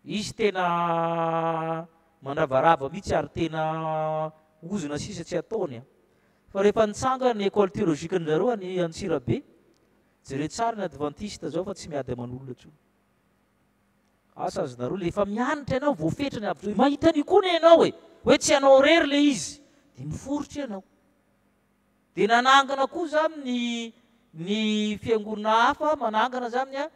Izy tena mandravarava mihitsy ary tena ozona sisa tsy ataony an. Fa rehefa nitsangana ny école théologique njareo any Antsirabe, jereo tsara ny adventiste zao fa tsy miady aman'olona intsony. Asa azonareo le efa mianatra ianao voafetra ny avy mahita an'io koa ne ianao e, hoe tsy anao irery le izy, de miforitra ianao. Dia nanangana koa zany ny ny fiangonana hafa manangana zany a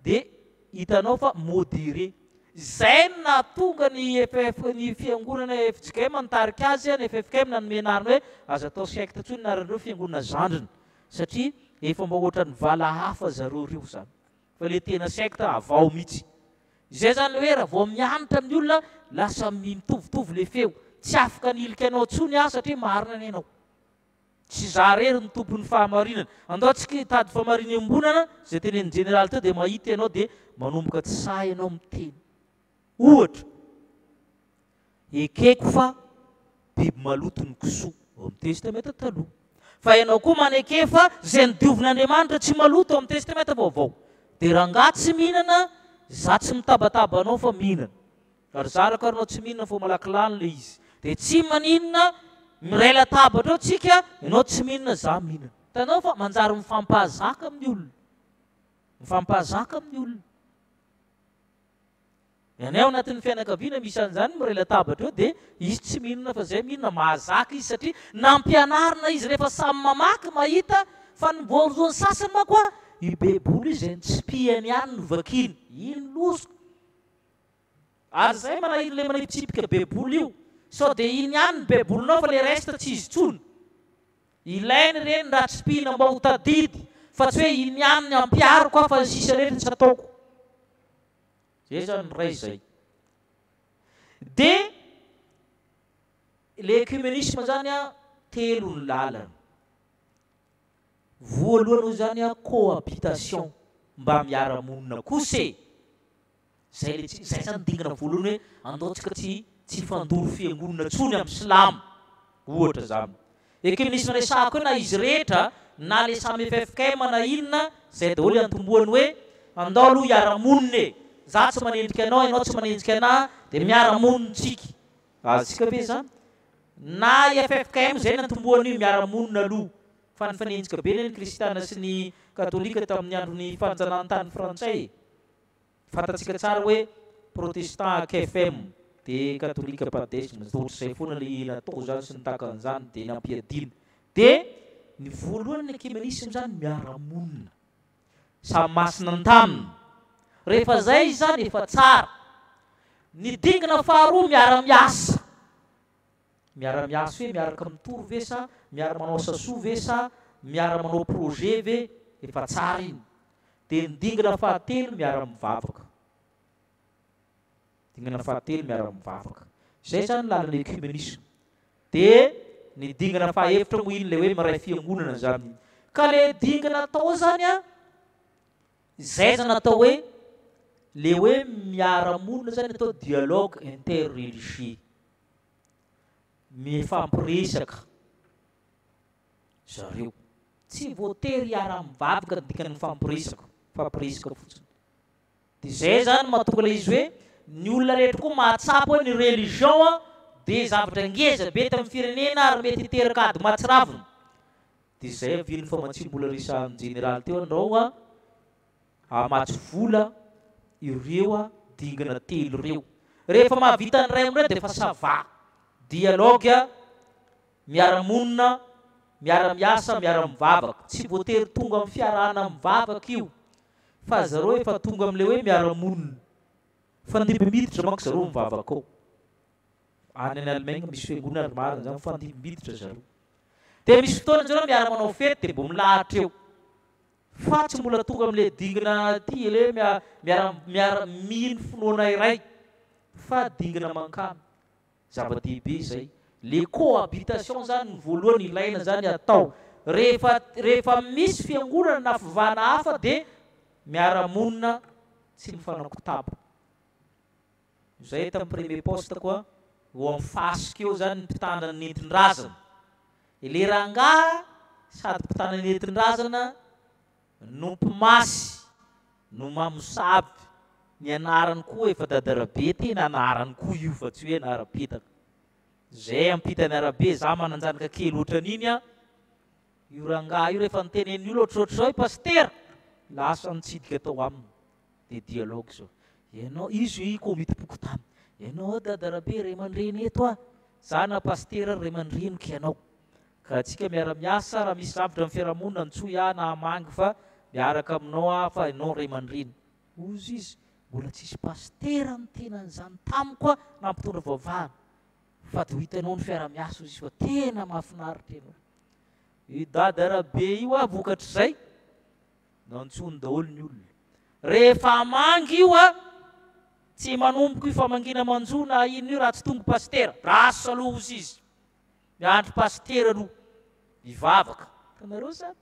dia hitanao fa modéré. Izay no nahatonga ny FF ny fiangonana fjkm nitarika azy ny ffkm nanome anarana hoe aza atao secte intsony ny anaran'ireo fiangonana zandriny satria efa mba ohatran'ny vala hafa zareo ireo zany fa le tena secte avao mihitsy. Izay zany le hoe raha vao mianatra amin'ny olona lasa mitovitovy le feo. Tsy afaka anilika anao intsony aho satria marina ny anao. Tsy za rery no tompon'ny fahamarinana. Andao tsika hitady fahamarinana iombonana, izay tenenin'ny jeneraly teo dia mahita ianao dia manomboka tsy sahy ianao miteny. Ohatra, ekeko fa biby maloto ny kisoa ao amin'ny Testamenta Taloha. Fa ianao koa maneke fa izay nodiovin'Andriamanitra tsy maloto ao amin'ny Testamenta Vaovao. Dia rangahy tsy mihinana, za tsy mitabataba anao fa mihinana. Ary zarako ary nao tsy mihinana fô malaky lany le izy. Dia tsy maninona miray latabatra eo tsika, ianao tsy mihinana za mihinana. Hitanao fa manjary mifampahazaka amin'ny olona. Mifampahazaka amin'ny olona. Ny anay ao anatin'ny fianakaviana misy an'izany miray latabatra eo dia izy tsy mihinana fa zay mihinana, mahazaka izy satria nampianarina izy rehefa samy mamaky mahita fa ny voalohany sasany manko a, io baiboly io izay nitsipihany ihany no vakiany, iny loza. Ary zay manahira le manipitsipika baiboly io, sao dia iny ihany ny baibolinao fa le reste tsy izy tsony. Ilaina ireny raha tsipihina mba ho tadidy fa tsy hoe iny ihany ny ampihariko aho fa ny sisa rehetra tsy ataoko. Zay zany ny iray zay. De le ecumenisme zany an, telo ny lalana. Voalohany hoy zany an, cohabitation, mba miara-monina kosa e! Zay le tsy, zay zany dingana voalohany hoe andao tsika tsy tsy hifandoro fiangonana tsony amin'ny silamo ohatra zany. Ecumenisme resahako io na izy rehetra na le samy ffkm na inona zay daholo iantombohany hoe andao aloha hiara-monina e! Za tsy manendrika anao ianao tsy manenjika anah de miara-monina tsika. Azontsika ve zany? Na ffkm zay nantombohany io miara-monina aloha fa nifanenjika be anie ny kristiana sy ny katolika tamin'ny andron'ny fanjanahantany frantsay e! Fantatsika tsara hoe protestant akfm de katolika padesm de ohatr'izay foana le natao zany sy ny takan'izany de nampiadiana de ny voalohany ny ekimenism zany miara-monina samy masina an-taminy rehefa zay izy zany efa tsara ny dingana faharoa miara-miasa miara-miasa hoe miaraka mitory ve sa miara-manao asa soa ve sa miara-manao projet ve efa tsara iny Dia ny dingana fahatelo miara-mivavaka. Dingana fahatelo miara-mivavaka. Izay izany ny lalana ecumenisme. Dia ny dingana fahaefatra moa iny ilay hoe miray fiangonana izany iny. Ka ilay dingana atao izany an, izay izany atao hoe le hoe miara-monina izany atao dialogue interreligieux. Mifampiresaka. zareo. Tsy voatery hiara-mivavaka ny dikan'ny mifampiresaka, mifampiresaka fotsiny. Dia izay izany no mahatonga ilay izy hoe ny olona rehetra koa mahatsapa hoe ny religion dia zavatra ngeza be eto amin'ny firenena ary mety hiteraka ady mahatsiravina. Dia izay avy iny famatsiam-bola resahan'ny jeneraly teo andrao a, hamatsy vola ireo dingana telo ireo. Rehefa mahavita ny iray amin'ireo dia efa ça va. Dialogue Miara-monina, miara-miasa, miara-mivavaka. Tsy voatery tonga amin'ny fiarahana mivavaka io fa zareo efa tonga amin'ilay hoe miara-monina. Mifandimby miditra manko zareo mivavaka ao. Any any Allemagne misy fiangonana ry marina zany mifandimby miditra zareo. Dia misy fotoana zareo miara-manao fety dia mbo milahatra eo. Fa tsy mbola tonga amin'ilay dingana aty ilay hoe miara miara mino finoana iray fa dingana mankany. Zava-dehibe izay. Le cohabitation zany ny voalohany ilaina zany atao. Rehefa rehefa misy fiangonana na fivavahana hafa de miara-monina tsy mifanakotaba. Izay tamin'ny premier poste koa eo amin'ny fasika eo zany ny mpitandrina ny nentin-drazana. Le rangahy sady mpitandrina ny nentin-drazana no mpimasy no mamosavy. Ny anarany koa efa Dadarabe, tena anarany koa io fa tsy hoe anaram-petaka. Zay ampitany arabe, za manan-janaka kely ohatran'iny an, io rangahy io rehefa nitenen'ny olona ohatrohatr'izao i Pasitera, lasa nitsidika tao aminy. Dia dialogue izao. Ianao, izy komitim-pokontany. Ianao Dadarabe ray aman-dreny eto ah, za na Pasitera ray aman-dreniko ianao. Ka antsika miara-miasa, raha misy zavtra amin'ny fiarahamonina antsoy ahy na hamangy fa miaraka aminao aho fa ianao ray aman-dreny. Hozy izy, mbola tsisy pasitera niteny an'izany tamiko aho na mpitondra vavahana. Fa dia ho hitanao ny fiara-miasa hozy izy fa tena mahafinaritra ianao. I Dada Rabe io aho vokatr'izay, nantsoiny daholo ny olona. Rehefa hamangy io aho, tsy manomboka io famangiana manjo na inona io raha tsy tonga pasitera. Rasa aloha hozy izy. Miandry pasitera aloha hivavaka. Hitanareo izany?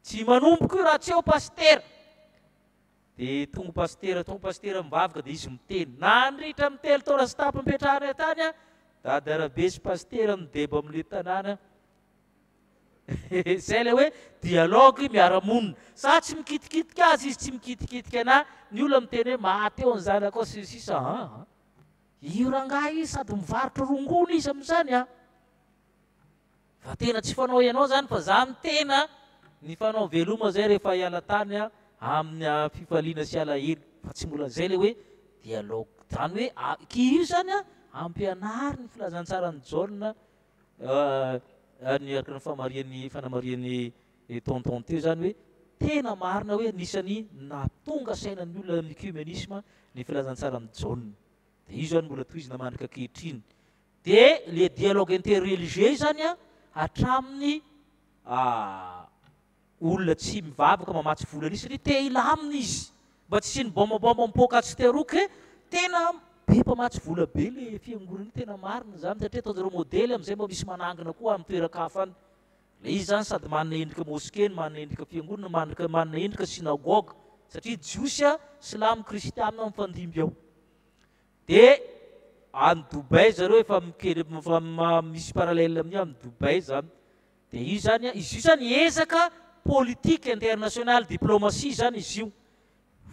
Tsy manomboka io raha tsy eo pasitera. Dia tonga pasitera, tonga pasitera mivavaka dia izy miteny. Nandritra ny 3 taona sy tapany nipetrahanay tany an, Dada Rabe sy pasitera nideba amin'ilay tanàna. Izay ilay hoe dialogue miara-monina. Za tsy mikitikitika azy, izy tsy mikitikitika anah. Ny olona miteny hoe maty eo ny zanakao sy ny sisa an. Io rangahy io sady mivarotra rongony izy amin'izany an! Fa tena tsy fanao ianao zany fa za no tena nifanao veloma zay rehefa hiala tany an amin'ny fifaliana sy alahelo fa tsy mbola zay le hoe dialogue zany hoe ki io zany an ampianary ny filazantsaran'i Jaona ny araka ny famarihan'ny fanamarihan'i tonton teo zany hoe tena marina hoe anisan'ny nahatonga saina ny olona amin'ny œcuménisme ny filazantsaran'i Jaona. Dia io zany mbola tohizina mandraka ankehitriny. Dia le dialogue interreligieux io zany an, hatramin'ny olona tsy mivavaka mamatsy vola an'io satria te hilamina izy mba tsy hisian'ny bomba bomba mipoaka atsy sy teroa ke tena be mpamatsy vola be le fiangonana io tena marina izany satria ataonjareo modely amin'izay mba misy manangana koa amin'ny toeran-kafa any. Ilay izy izany sady manana endrika moske no manana endrika fiangonana, manana manana endrika synagoga satria jiosy, silamo, kristiana mifandimby ao. Dia any Dubaï zareo efa mikely efa misy parallèle amin'io any Dubaï zany. Dia io zany, izy io zany ezaka politique internationale, diplomatie zany izy io.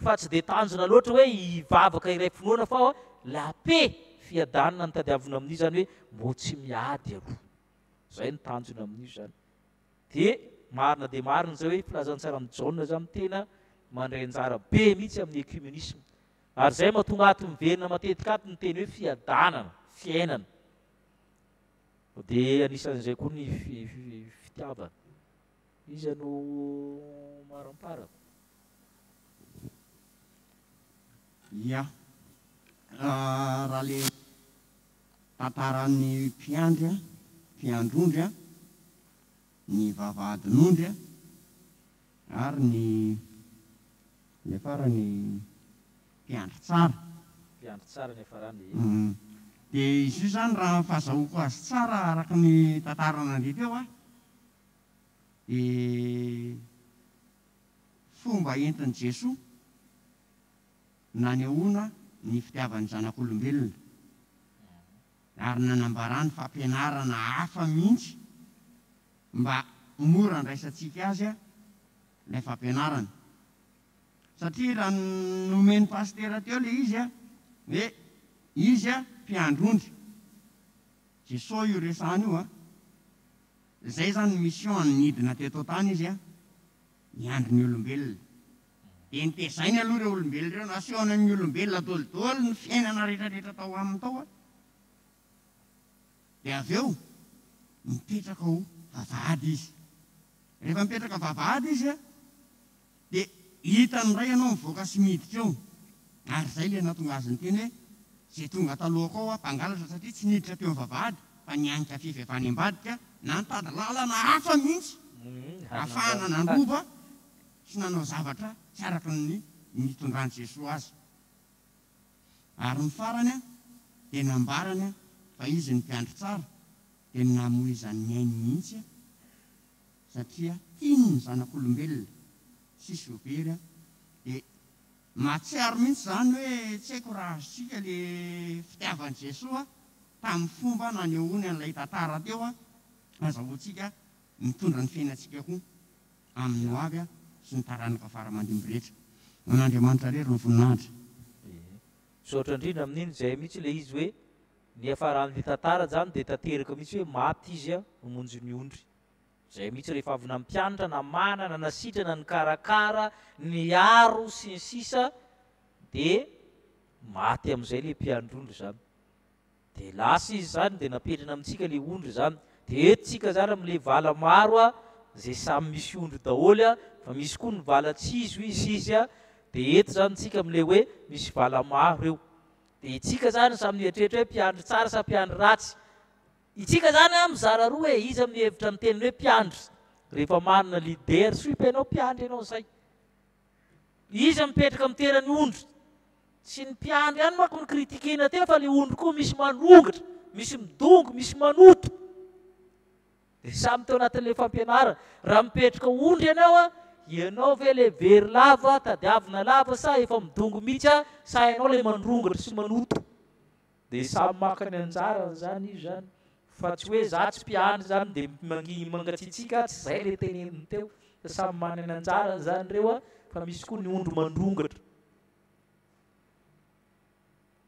Fa tsy dia tanjona loatra hoe hivavaka iray finoana fa la paix, fiadanana no tadiavina amin'io zany hoe mbô tsy miady aloha. Zay no tanjona amin'io zany. Dia marina dia marina izay hoe filazantsaran'i Jaona zany tena mandray anjara be mihitsy amin'ny œcuménisme. Ary izay mahatonga ato miverina matetika ato ny teny hoe fiadanana, fiainana. Dia anisan'izay koa ny fitiavana. Iza no maramparako? Ia. Raha le tantaran'ny mpiandry a, mpiandry ondry a, ny vavahadin'ondry a, ary ny ilay farany mpiandry tsara. Mpiandry tsara ny hafarany e. Dia izy io izany raha ny fahazahoako azy tsara araka ny tantara nandeha teo a, dia fomba entin'i Jesoa nanehoana ny fitiavan'ny zanak'olombelona ary nanambarany fampianarana hafa mihitsy mba ho mora andraisantsika azy ilay fampianarana. Satria raha nomen'i Pasitera teo ilay izy hoe izy mpiandry ondry, Jesoa io resahana io, izay izany ny mission-ny nidina teto an-tany izy hiandry ny olombelona. Dia notezainy aloha ireo olombelona ireo, nasehony ny olombelona dolidoly ny fiainana rehetrarehetra tao aminy tao. Dia avy eo mipetraka ho vavahady izy. Rehefa mipetraka vavahady izy dia hitany indray ianao mivoaka sy miditra eo. Ary izay ilay nahatonga azy niteny hoe, izay tonga talohako ao aho mpangalatra satria tsy niditra teo amin'ny vavahady fa nianika fefy avy any ambadika na nitady lalana hafa mihitsy ahafahana nandroba sy nanao zavatra tsy araka ny nitondran'i Jesoa azy. Ary ny farany dia nambarany fa izy no mpiandry tsara dia ny namoizany ny ainy mihitsy satria tiany ny zanak'olombelona tsisy ho very dia mahatsiaro mihitsy izany hoe tsy haiko raha azontsika le fitiavan'i Jesoa tamin'ny fomba nanehoany an'ilay tantara teo azahoantsika mitondra ny fiainantsika koa amin'ny ho avy sy ny taranaka fara aman-dimby rehetra. Ho an'Andriamanitra irery ny voninahitra. Ee. Misaotra indrindra amin'iny, izay mihitsy ilay izy hoe niafaran'ilay tantara zany dia tanteraka mihitsy hoe maty izy namonjy ny ondry. Izay mihitsy rehefa avy nampianatra, namahana, nanasitrana, nikarakara, niaro sy ny sisa dia maty amin'izay ilay mpiandry ondry izany. Dia lasa izy izany dia napetrany amintsika ilay ondry izany. Dia eto tsika izany amin'ilay vala maro a, izay samy misy ondry daholo a, fa misy koa ny vala tsy izy hoy izy izy a, dia eto izany tsika amin'ilay hoe misy vala maro eo. Dia itsika izany samy mieritreritra hoe mpiandry tsara sa mpiandry ratsy. Itsika izany a mizara roa e, iza mihevitra ny teniny hoe mpiandry rehefa manana leadership ianao mpiandry ianao izay. Iza mipetraka amin'ny toeran'ny ondry? Tsy ny mpiandry ihany manko no critiquena teo fa le ondry koa misy manongatra, misy midongy, misy manoto. Dia samy teo anatin'ilay fampianarana. Raha mipetraka ondry ianao a, ianao ve le very lava, tadiavina lava sa efa midongy mihitsy a, sa ianao le mandrongatra sy manoto? Dia samy maka ny anjarany zany izy zany fa tsy hoe za tsy mpiandry zany dia manginy mangatsiatsiaka tsy zay le teneniny teo fa samy manana ny anjarany zany reo a fa misy koa ny ondry mandrongatra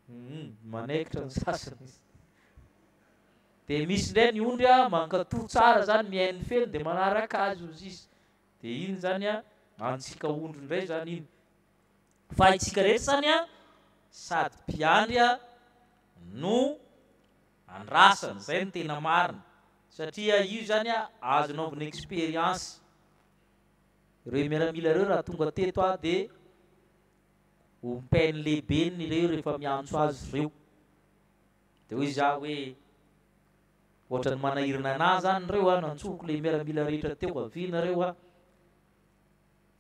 humm manaikitra ny sasany izy dia misy indray ny ondry a mankato tsara zany mihaino ny feony dia manaraka azy ozy izy dia iny zany a antsika ondry indray zany iny Fa itsika rehetra zany an, sady mpiandry an no andrasana, zay no tena marina, satria io zany an azo anaovana experience, ireo miaramila ireo raha tonga teto aho de ompain'ny lehibeny ireo rehefa miantso azy ireo, de hoy za hoe ohatran'ny manahirana anah zany ireo an, nantsoiko le miaramila rehetra teo, avia nareo an.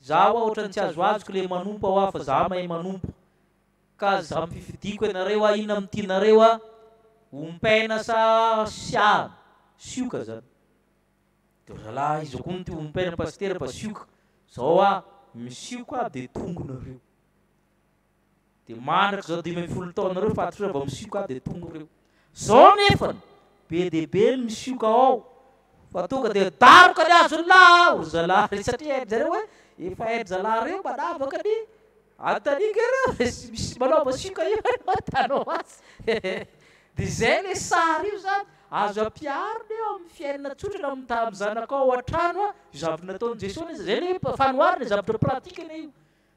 Za hoa otrany tsy azoazoko le manompa hoa fa za mahay manompo ka za mififidiko ianareo a inona no tianareo a ompaina sa siahana sioka zany de ry zalahy iza koa no tia ompaina pasitera fa sioka zao a misioka aho de tonga nareo Dia mandraka izao 15 taona ireo fantatrao vao misioka aho dia tonga ireo. Zao nefany be dia be ny misioka ao fa tonga dia daroka ny azon'ny lahy aho ry zalahy ry satria hain-dry zareo hoe efa hain-dry zalahy ireo manavaka ny anontaniako ireo misy manaova sioka io ianao atanao azy dia izay ilay sary io zany azo ampiharina eo amin'ny fiainana tsotra na amin'ny zanakao ao an-trano io zavatra nataon'i Jesoa anie izay ilay fanoharana zavatra pratique anie io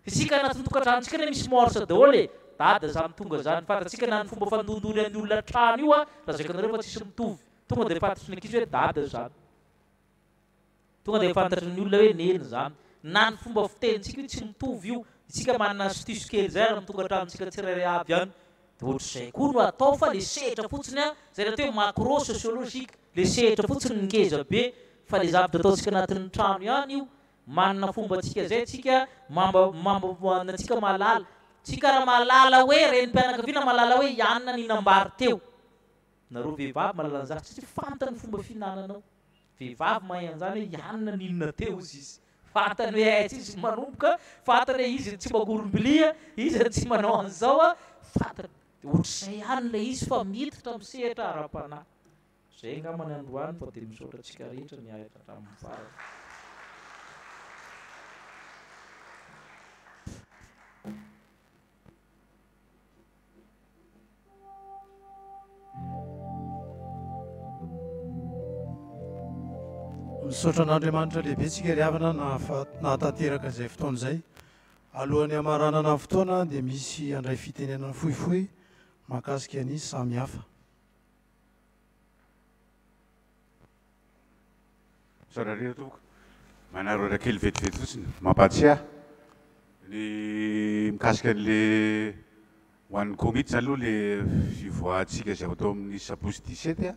Isika anatin'ny tokantranontsika anie misy morse daholo e! Dada zany tonga zany, fantatsika na ny fomba fandondony an'ny olona trano io a, lazaiko anareo fa tsisy mitovy, tonga dia fantatry ny ankizy hoe dada zany, tonga dia fantatry ny olona hoe neny zany, na ny fomba fitenintsika io tsy mitovy io, isika manana astuce kely zay ary amin'ny tokantranontsika tsirairay avy any, dia ohatr'izay koa no atao fa le sehatra fotsiny a, zay le atao hoe macro sociologique, le sehatra fotsiny no ngeza be fa le zavatra ataontsika anatin'ny trano ihany io Manana fomba tsika zay tsika mamba mamba antsika mahalala. Tsika raha mahalala hoe renim-pianakaviana mahalala hoe i anona nihinam-bary teo. Nareo vehivavy mahalala an'izany satria fantany fomba fihinananao. Vehivavy mahay an'izany hoe i anona nihinana teo izy izy. Fantany hoe aiza izy no manomboka, fantany hoe izy no tsy mangorom-bilia, izy no tsy manao an'izao, fantany. Dia ohatr'izay ihany ilay izy fa miditra amin'ny sehatra ara-panahy. Zay angamba ny androany fa dia misaotra antsika rehetra niaritra hatramin'ny farany. Misaotra an'Andriamanitra lehibe tsika ry havana nahatanteraka izay fotoana izay. Alohan'ny hamaranana ny fotoana dia misy handray fitenenana fohifohy mahakasika ny samy hafa. Misaotra indrindra tompoko. Manararaotra kely vetivety fotsiny mampahatsiahy ny mikasika an'le ho an'ny komity zany aloha le fivoahantsika izay ho atao amin'ny sabotsy dix-sept a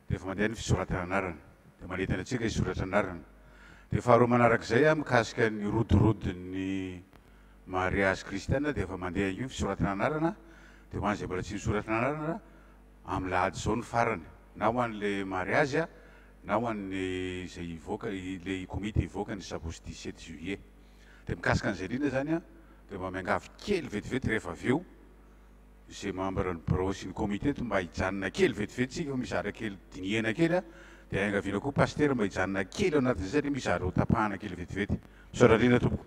dia efa mandeha ny fisoratana anarana dia manentana antsika hisoratra anarana. Dia faharoa manarak'izay a mikasika ny rodorodon'ny mariazy kristiana dia efa mandeha io ny fisoratana anarana dia ho an'izay mbola tsy nisoratra anarana amin'ny lahady izao ny farany na ho an'ilay mariazy na ho an'ny izay hivoaka ilay komity hivoaka ny sabotsy 17 juillet. Dia mikasika an'izay indrindra izany dia mba miangavy kely vetivety rehefa avy eo izay membre ny birao sy ny komity eto mba hijanona kely vetivety isika fa misy zavatra kely dinihana kely dia iangaviana koa pasitera mba hijanona kely ao anatin'izay satria misy zavatra ho tapahana kely vetivety. Misaotra indrindra tompoko.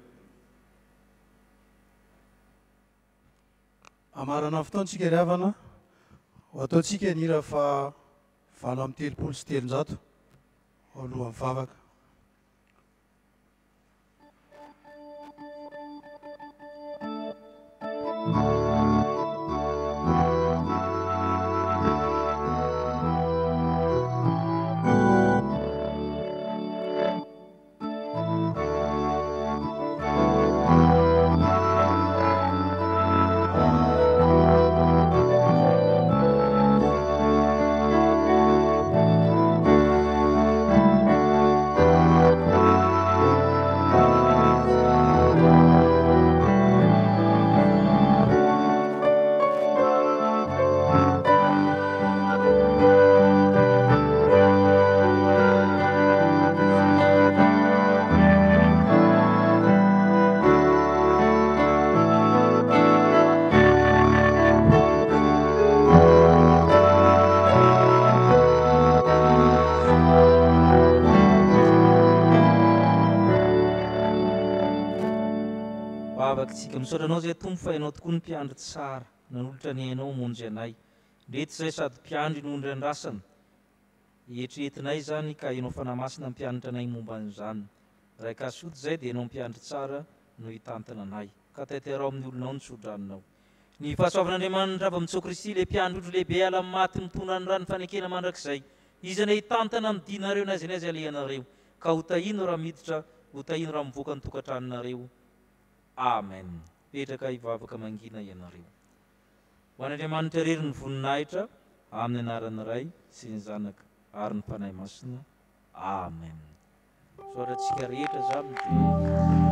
Hamarana ny fotoantsika ry havana, ho ataontsika ny hira faha 338 alohan'ny vavaka. Vavaka isika. Misaotra Anao izay Tompo fa Ianao tokoa no Mpiandry tsara, nanolotra ny ainao hamonjy anay. Ndreto izay sady mpiandry no ondry andrasana. Eritreretinay izany ka Ianao Fanahy Masina mpianatra anay momba an'izany. Ray Kasody izay dia Ianao mpiandry tsara no hitantana anay. Ka taitairao amin'ny olonao ny tso-dranonao. Ny fahasoavan'Andriamanitra avy amin'i Jesoa Kristy ilay mpiandry ondry lehibe ala amin'ny maty mitondra ny ran'ny fanekena mandrakizay. Izy anie hitantana ny dianareo na aiza na aiza alehanareo. Ka ho tahino raha miditra, ho tahino raha mivoaka ny tokantranonareo. Amen. Mipetraka hivavaka mangina ianareo. Ho an'Andriamanitra irery ny voninahitra, amin'ny anaran'ny Ray sy ny Zanaka ary ny Fanahy Masina. Amen. Misaotra antsika rehetra zany dia.